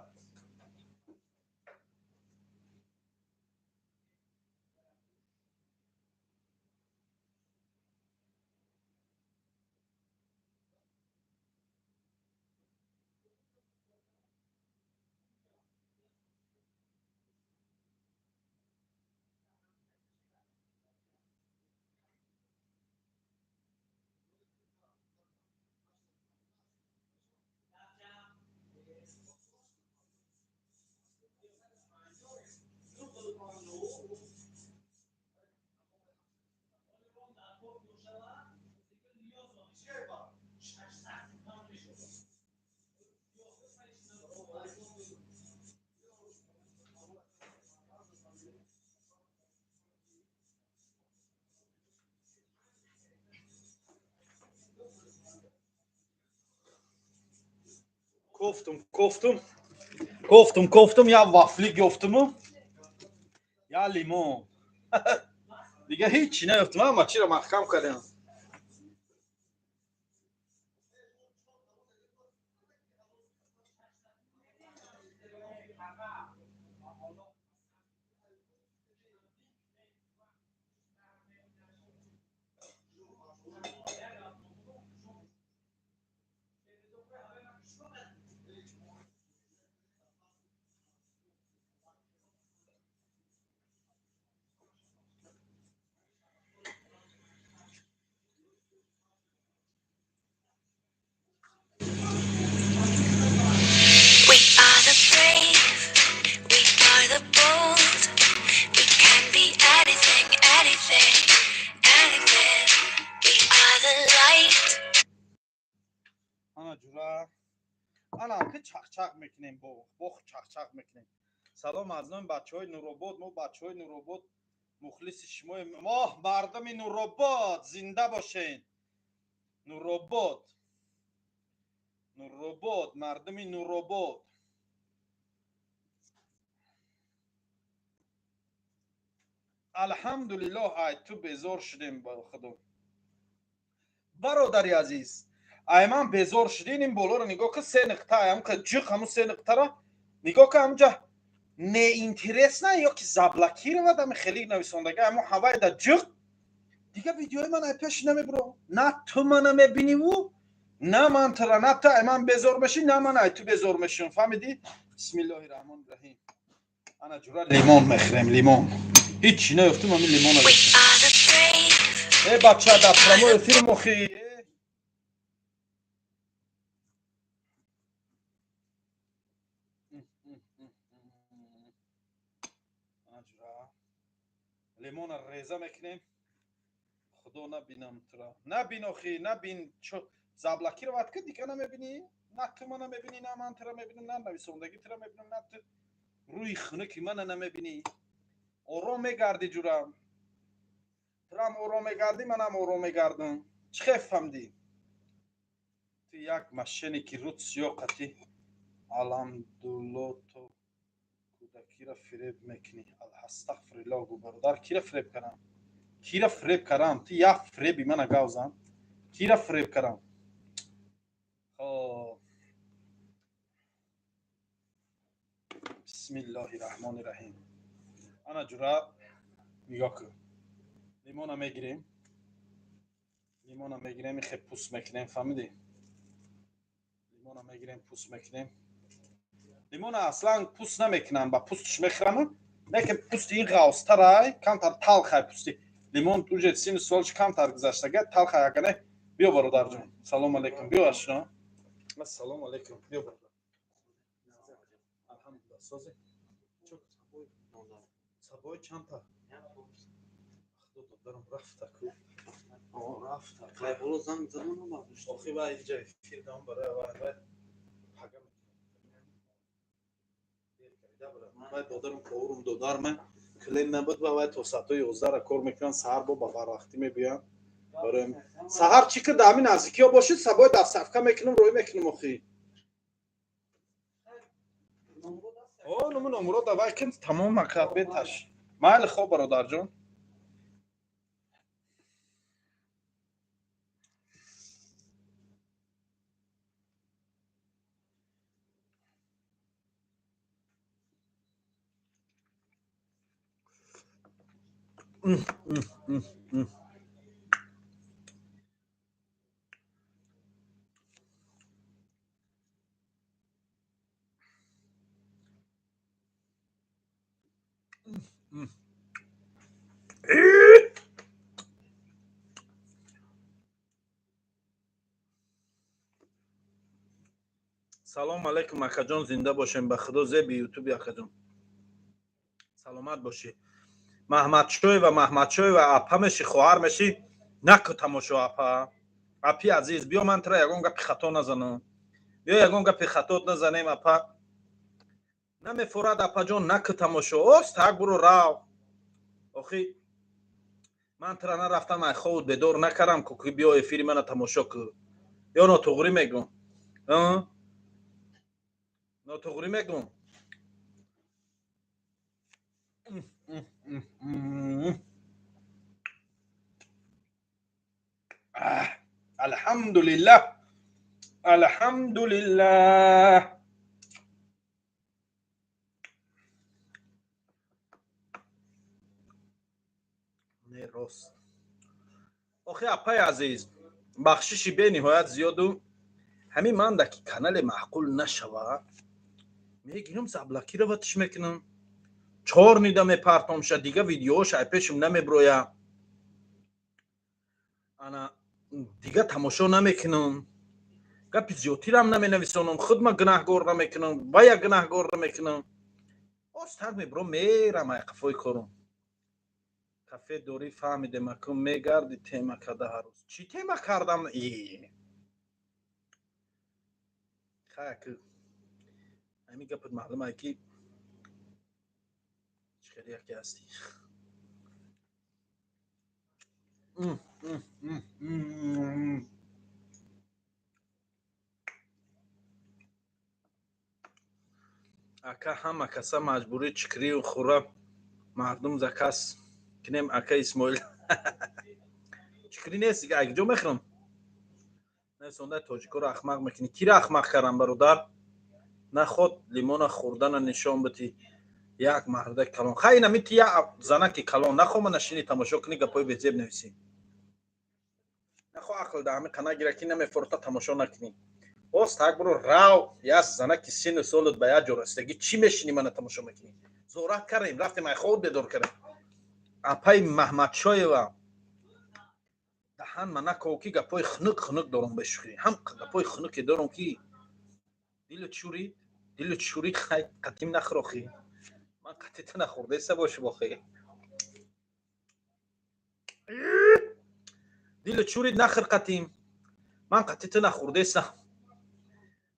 Кофтум, кофтум, кофтум, кофтум, я вафли ёфтуму, я лимон. Дига ҳечи наёфтум, ҳама чиро маҳкам кардем. We are the brave, we are the bold. We can be anything, anything, anything. We are the light. Ана ҷура, ана ки чақчақ мекунем, бо бох чақчақ мекунем. Салом аз номи бачаҳои Нуробод. Мо бачаҳои Нуробод мухлиси шумоем. Моҳ, мардуми Нуробод, зинда бошен. Нуробод, Нуробод, мардуми Нуробод. Алҳамдулиллоҳ, ай ту безор шудем, ба худо. Бародари азиз, ай ман безор шудин. Ин болоро нигоҳ кун, се нуқта, ам ҷиқ, ҳамун се нуқтаро нигоҳ кун. Ҳамунҷа неинтересно ё ки заблокировать, ами хеле нависондага, ҳамун ҳавайда ҷиқ. Дига видеои ман ай пеш намебуро. На ту мана мебиниву, на ман тура. На ту ай ман безор мешӣ, на ман ай ту безор мешим. Фаҳмидӣ? Бисмиллоҳи раҳмони раҳим. Ана ҷура, лимон мехӯрем, лимон. Ҳичи наёфтум, ами лимон. We are the brave. Э, бача, дар прямой эфир мохи. Ана ҷура, лимона реза мекунем. Худо, набинам тура, набин охи, набин. Заблокировать ки, дига намебинӣ. На ту мана мебинӣ, на ман тура мебинам, на нависондагӣ тура мебинам, на ту рӯи хунуки мана намебинӣ. Ором мегардӣ, ҷура. Турам ором мегардӣ, манам ором мегардам. Чӣ хел фаҳмдӣ? Ту як мошенники рӯд сиёҳ қатӣ. Алҳамдулло, то кӯдакиро фиреб мекунӣ. Астағфириллоҳ, гу бародар, кира фиреб кардам? Кира фиреб кардам? Ту як фиреби мана гавзан. Кира фиреб кардам? Хоб, бисмиллоҳи раҳмони раҳим. Ана ҷура, нигоҳ кун, лимона мегирем, лимона мегирем, ихе пӯст мекунем. Фаҳмидӣ? Лимона мегирем, пӯст мекунем. Лимона аслан пӯст намекунам, ба пӯстш мехӯраму, лекин пӯсти ин ғавзтарай, камтар талхай. Пӯсти лимон уже сину солш камтар гузаштага, талхай. Агане биё, бародарҷон, салом алейкум, биё, ашно, ассалому алейкум, биё, бародар. Алҳамдулилла, сози. Сабои чандта? Худо, додарам рафта ку. Рафта. Боло занг задан набардошт. Охи, вай инҷа эфир дам барои вай пага. Вай додарам ковурум, додарма клен набуд ва вай то соатҳои 11-ра кор мекунанд, саҳар бо ба барвақтӣ мебиёянд. Барои саҳар чӣ ки дар ҳамин наздикиҳо бошед, сабои доставка мекунам, рӯй мекунам охи. О, нуму номуро давай кин, тамом ака, беташ. Майли, хоб, бародарҷон. Салом алейкум, акаҷон, зинда бошем, ба худо зеби ютуби, акаҷон, саломат бошӣ. Маҳмадшоева, Маҳмадшоева, апа мешӣ, хоҳар мешӣ, наку тамошо, апа, апи азиз, биё, ман тра ягон гапи хато назанам, биё, ягон гапи хатот назанем, апа. Намефорад, апаҷон, наку тамошо, ост так буро, рав. Охи, ман тра нарафтам, ай ховут бедор накардам ку, ки биё эфири мана тамошо ку. Ё нотуғрӣ мегӯм? Нотуғрӣ мегӯм? Алҳамдулиллаҳ, алҳамдулиллаҳ. Не, рост. Охи, апаи азиз, бахшиши бениҳоят зиёду ҳамин манда ки канале маъқул нашава, мегирам, заблокировать мекунам, чор нида мепартомша, дига видеош ай пешум намеброя, ана дига тамошо намекунам, гапи зиёдтирам наменависонам, худма гунаҳгор намекунам, вая гунаҳгор намекунам. Остар мебро, мерам ай қафои корум. Кафе дорӣ, фаҳмидем, акун мегарди тема када ҳар рӯз. Чӣ тема кардам? Хай, ҳамин гапат маълум ай ки чӣ хеле яке ҳастӣ. Ака, ҳама каса маҷбурӣ чикрию хура мардум заказ кинем, ака Исмоил. Чикрӣ нест, ҷо мехӯрам. Несонда тоҷикоро ахмақ мекунӣ. Кира ахмақ кардам, бародар? Наход лимона хӯрдана нишон бити, як марда калон. Хай, ина мити, як занаки калон, нахо ма нашини тамошо кунӣ, гапҳои безеб нависӣ. Нахо ақл да ҳами қана гира, ки намефорта, тамошо накунӣ. Боз так буро, рав, як занаки сину солат ба як ҷо расидагӣ, чӣ мешинӣ мана тамошо мекунӣ? Зорат кардем, рафтем, ай хоб бедор кардем. Апаи Маҳмадшоева, даҳан ма наков, ки гапҳои хунук хунук дорум, бешӯхӣ ҳам гапҳои хунуке дорум, ки дилу чурид, дилу чурид. Хай, қатим нахӯрохӣ, ман қатита нахӯрдеса боши бохӣ. Дилу чурид, нахӯр қатим, ман қатита нахӯрдесам.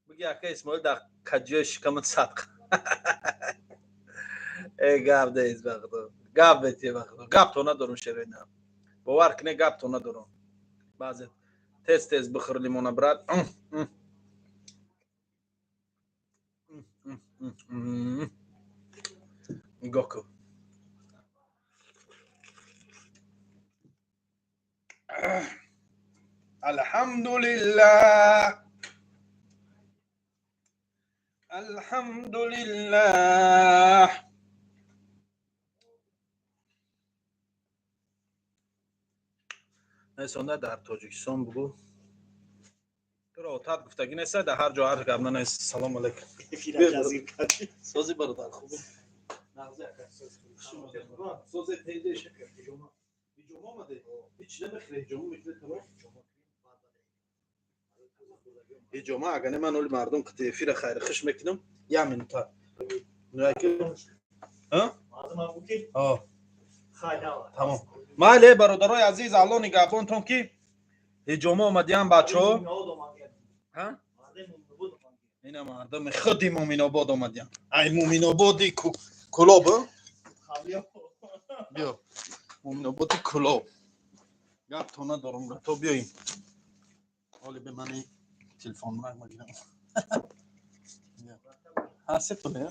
Биги, ака Исмоил, дар каҷои шикамат садқа. Э, гап дест, бахудо, гап бете, бахудо, гап то надорум, шероина, бовар куне, гап то надорум. Баъзе тез тез бихӯр лимона, брат. Нигоҳ кун. Алҳамдулиллаҳ, алҳамдулиллаҳ. Несонда дар Тоҷикистон бугӯ, туро отат гуфтагӣ неста, дар ҳар ҷо ҳар гап нанес. Салому алайкум, сози, бародар, хубе? Созе, ҳиҷома омаде, ҳеч намехӯре, ҳиҷома мекунед, тамом ҳиҷома. Агар не, ман оли мардум қити эфира хайрихиш мекунам, як минута. Тамом, майли, бародарои азиз, Алло нигаҳбонтон, ки ҳиҷома омадиям, бачаҳо. Ина мардами худи Муминобод омадиям, ай Муминободи Кулоб. Биё, Муминободи Кулоб, гап то надорум, то биёем. Ҳоли бе мани телефон магирам. Ҳар сетоне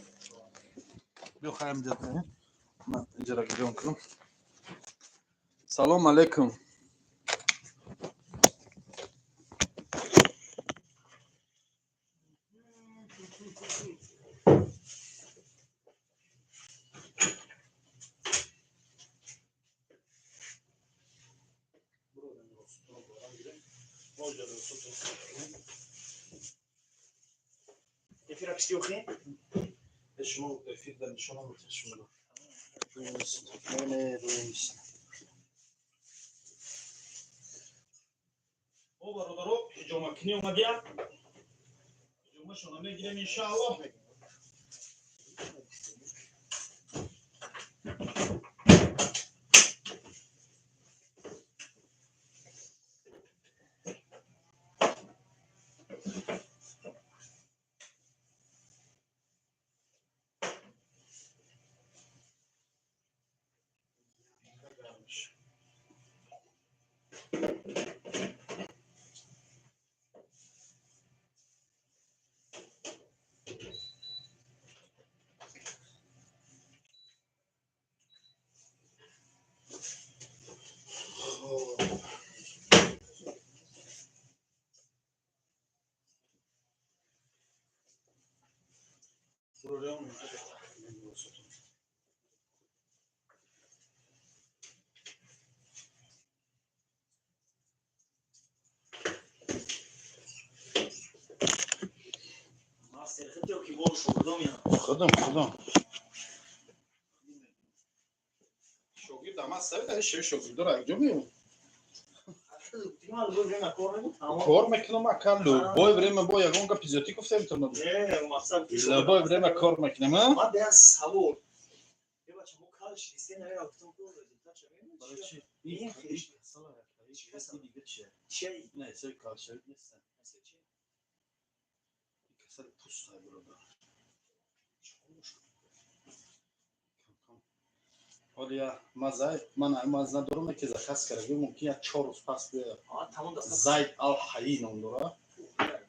биё, хаям ҷа, ман иҷара гирён кунам. Салом алейкум. Эфира кишти охи? Шумо эфир дар нишона шумо. Не, рӯй нест. О, бародаро, ҳиҷомакунӣ омадиям. Ҳиҷомашона мегирем, иншааллоҳ. Худам, худам. Шогирд ама савида, шеви шогирдора якҷо меём. Кор мекунам, ака, любое время бо ягон гапи зиёдтӣ гуфта метавонам. Любое время кор мекунам, а? Ман дея савол. Бача, мо кал шидисте наера гуфтам, ку результат ша мебинем. Чия? Не, сави калшавӣ нест. Касали пӯстай, бародар. Ҳоли я мазай, ман маз надорам, ки заказ карда, мумкин як 4 рӯз пас биёяд. Зайд ал Ҳаи ном дора.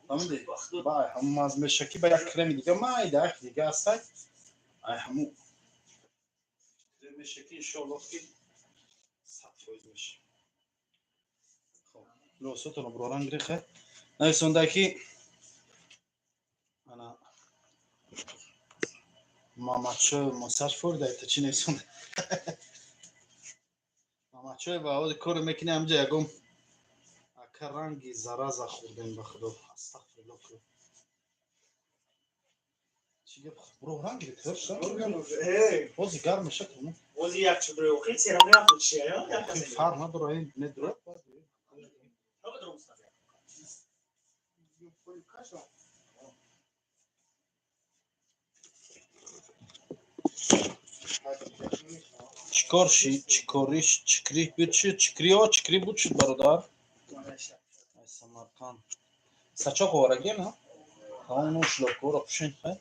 Фаҳмидӣ? Ба ай ҳамун маз меша, ки ба як креми дига майда, як дига ҳастай. Ай ҳамун крем меша, ки иншоаллоҳ, ки 100% меша. Хоб, лосотонро буроран гирехе. Нависонда, ки ана Мамадшоев масаж фурда, та чи нависонда? Мамадшоев ба оди коре мекунӣ, ҳамҷа ягон ака ранги зараза хӯрдем, ба худо, астағфируллоҳ. Ку чӣ гап, буро ранг гирифт, бози гарм меша ту. Бози як чудрои охи серам рафт чия, я? Фарқ надора, ин медурад. Чикор ши, чикориш, чикри буд шуд, чикрио, чикри буд шуд, бародар. Ай Самарқанд. Сачоқ оварагем, ҳа? Тамом шлопкоро пӯшен, хай?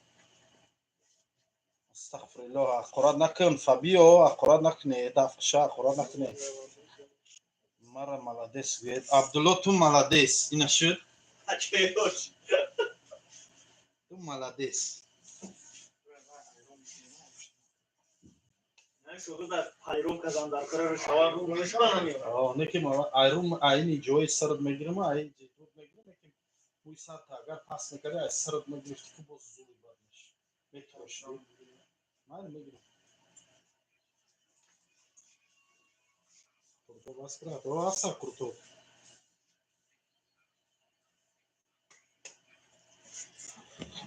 Астағфируллоҳ, ҳақорат накун, Фабио, ҳақорат накунед, дафқиша ҳақорат накунед. Мара молодец гӯед. Абдулло, ту молодец. Ина шуд? Ту молодец. Неки айрум айни ҷои сарат мегирам, ай ҷидуд мегирам, неки мӯи сарта агар паст мекарди, ай сарат мегирифти, ки боз зури бад меши. Метроши. Майли, мегирам. Куртоб аст, брат. О, аста куртоб.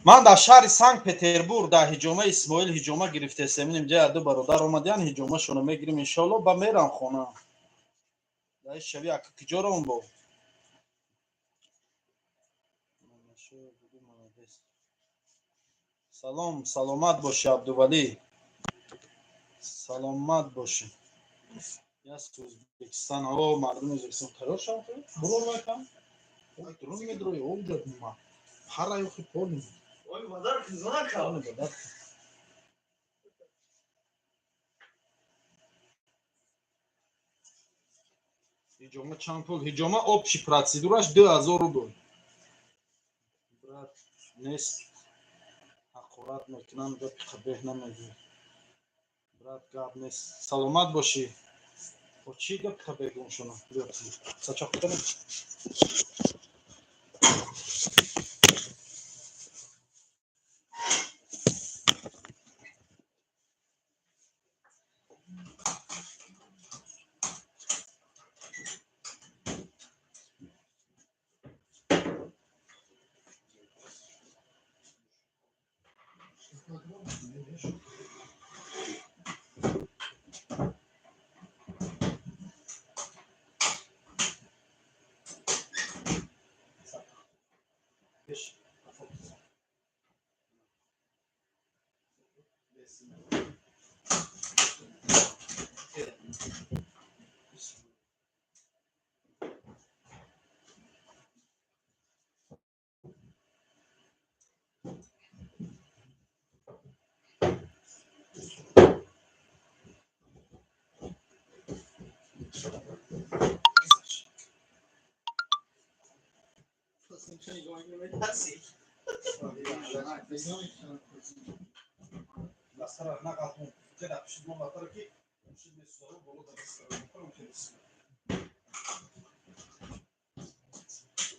Ман дар шаҳри Санкт Петербург дар ҳиҷома Исмоил ҳиҷома гирифтесем. Инҷа ду бародар омадиян, ҳиҷомашонро мегирим, иншоалло, ба мерам хона. Дар шави ака киҷо равм бо? Салом, саломат боши, Абдувалӣ. Саломат бошед. Яс Ӯзбекистон, о мардуми Ӯзбекистон тайёр шаванд, бурор вайкам. Дрон медрои, оҷа ма. Пара ёхи полни. Ой, бадар хизона кав. Бадар. Ҳиҷома чанд пул? Ҳиҷома общий процедураш 2000 рубл. Брат, нест. Ҳақорат мекунанд, гапи қабеҳ намегӯяд. Брат, гап нест. Саломат бошӣ. Бо чӣ гап қабеҳ гум шунам? Биё, сачоқ кунем.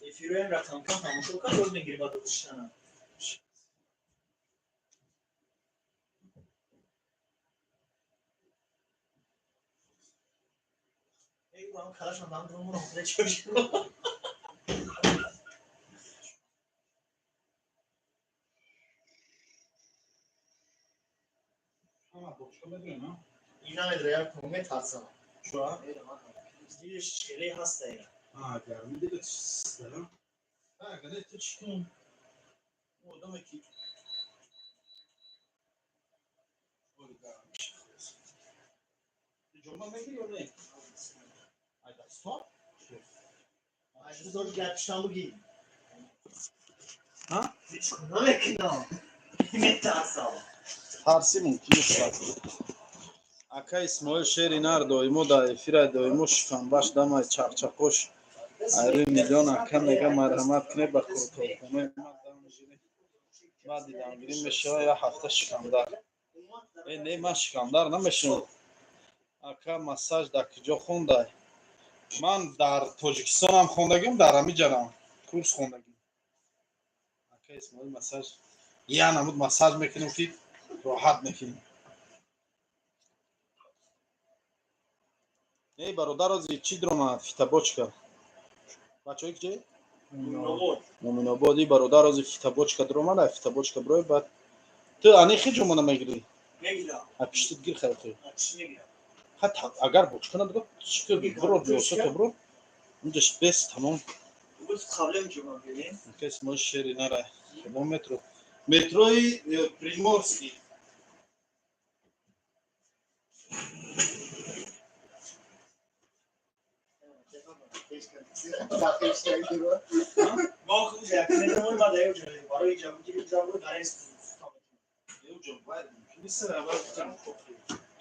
Эфироям ра камкам тамошо кард, боз мегири ба дӯстшана. Эй, ман калашам дам дурум ром чӣ шуд? Ина медра як метарсам. Чуа? Дилиш челе ҳаста ина. А, гарми дилат чиста. А, гаде ту чӣ кун? Одаме ки ҷома мегири ё не? Ай дастон? Ай дастон гапштан буги. Ҳа? Чӣ намекунам. Метарсам. Тарси мумкин нест. Ака Исмоил шери нар доимо дар эфира доимо шиканбаш дамай чақчақош айрӯи миллион ака мега марҳамат кунед ба қуртобхонаи ма дам гирӣ. Баъди дамгирӣ мешава як ҳафта шикамдар. Э не, ман шикамдар намешавам. Ака массаж дар куҷо хондай? Ман дар Тоҷикистонам хондагим, дар ҳамиҷарам курс хондагим. Ака Исмоил массаж я намуд массаж мекунем ки роҳат мекунем. Эй бародар, ози чӣ дромад? Фитобочка. Бачаҳои куҷое? Муминобод. И бародар ози фитобочка дромад, ай фитобочка бирой, баъд ту ани хи ҷомона мегирӣ? Мегирам. А пиштит гир хайхи. Чӣ мегирам? Ха, агар бочка надора, чӣ ки биро, биёсата биро. Унҷаш бес тамом. Гуфт қаблем ҷома бибин. Ака Исмоил шери нара. Кадом метро? Метрои Приморский. Мо худ як метро баъд ай ҷо барои ҷо гирим ҷо барои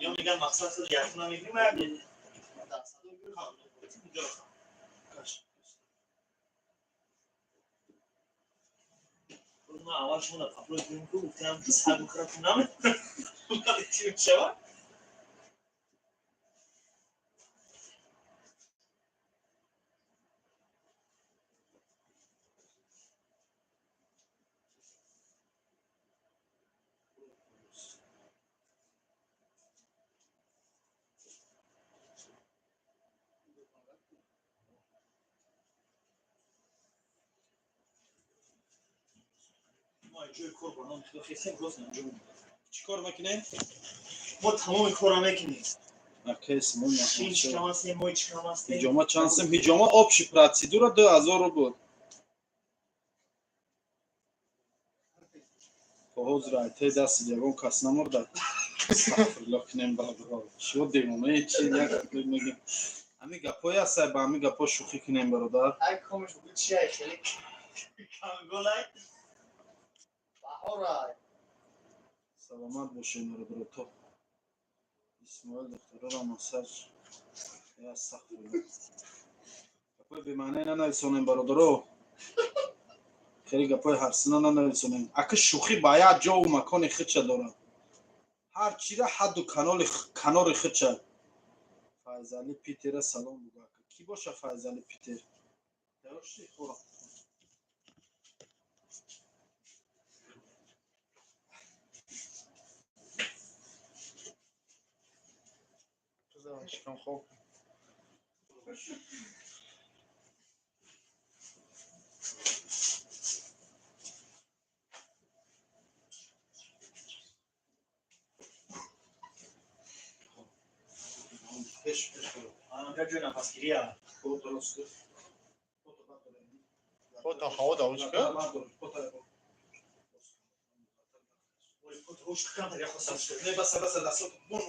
ё меган мақсад шуд як намегирим, як ман аввал шумо папло гирим ку гуфтам ки саг бихӯрад намекунам чӣ мешавад. Мо ҷои кор бо номи худо хестем, рост анҷом. Чӣ кор мекунем? Мо тамоми корро мекунем. Ака Исмоил Шин чикам ҳастем, мои чикам ҳастем. Ҳиҷома чанд сум? Ҳиҷома общий процедура 2000 рубл. То ҳозир айтаи дасти ягон кас намурда. Астағфируллоҳ кунем, бародаро. Шумо девонаи чи як мегем? Ҳамин гапҳое ҳастай, ба ҳамин гапҳо шӯхӣ кунем, бародар. Ай комиш буд чи ай хеле канголай. Баҳорай. Саломат бошед, бародаро. То Исмоил духтарора массаж. Астағфируллоҳ. Гапҳои бемаъне нанависонем, бародаро. Хеле гапҳои ҳарсина нанависонем. Ака, шӯхӣ ба як ҷову макони худша дорад. Ҳар чира ҳадду канори худша. Файзали Питера салом бугӯ, ака. Кӣ боша Файзали Питер? Тайёр шудӣ? Хӯрок. Шикам хоб. Пеш, пеш хӯрок. Анҷа ҷои нафасгирия. Фото рост кун. Фото бардорем. Фото ҳаво давочка. Бардор, фото. Ой, фото ҳуш камтар я хостам шуд. Не, баса, баса, дастот. Бон.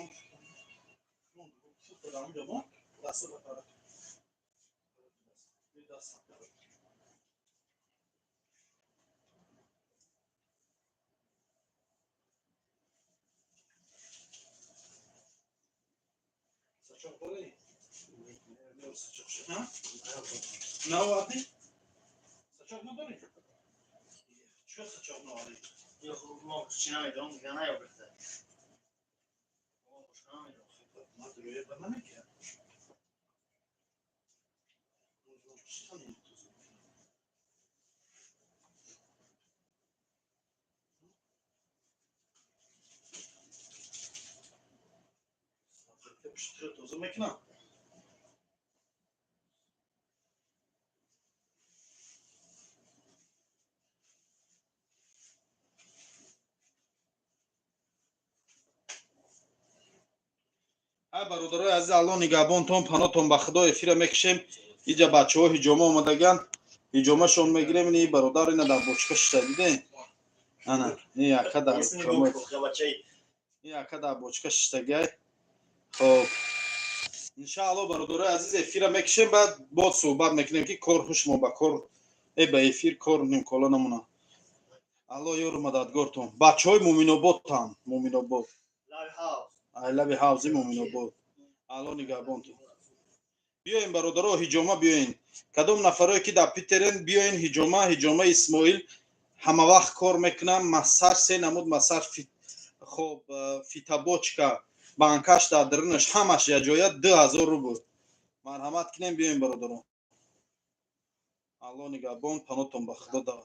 Бон, фото дар онҷо бон. Дастот бардор. Даст. Сачоқ дорӣ? Сачоқ шуд, ҳа? Наовардӣ? Сачоқ надорӣ? Чё сачоқ наовардӣ? Ё хуб, мо чи намедонам, дига наёбирда. Ма дурӯя ба намекунам. Тоза мекунам. Ай, бародарои азиз, Аллоҳ нигаҳбонтон, паноҳтон ба Худо. Эфира мекушем. Иҷа бачаҳо ҳиҷома омадаган, ҳиҷомашон мегирем. Ини бародар ина дар бочка шиша, дидем? Ана ин яка дар ин яка дар бочка шиштагай. Хоб, иншаалло, бародарои азиз, эфира мекушем, баъд боз суҳбат мекунем, ки кор ҳушмо ба кор ба эфир кор нимкола намона. Аллоҳ ёру мададгортон. Бачаҳои Муминоботам, Муминобод, айлаби ҳавзи Муминобод. Алло нигаҳбонтон. Биёен, бародаро, ҳиҷома биёен. Кадом нафарое ки дар Питерен, биёен ҳиҷома. Ҳиҷома Исмоил ҳамавақт кор мекунам. Массаж, се намуд массаж, хоб, фитобочка, банкаш дар дарунаш, ҳамаш якҷоя 2000 рубл. Марҳамат кунем, биёен, бародаро. Алло нигаҳбон, паноҳтон ба Худо.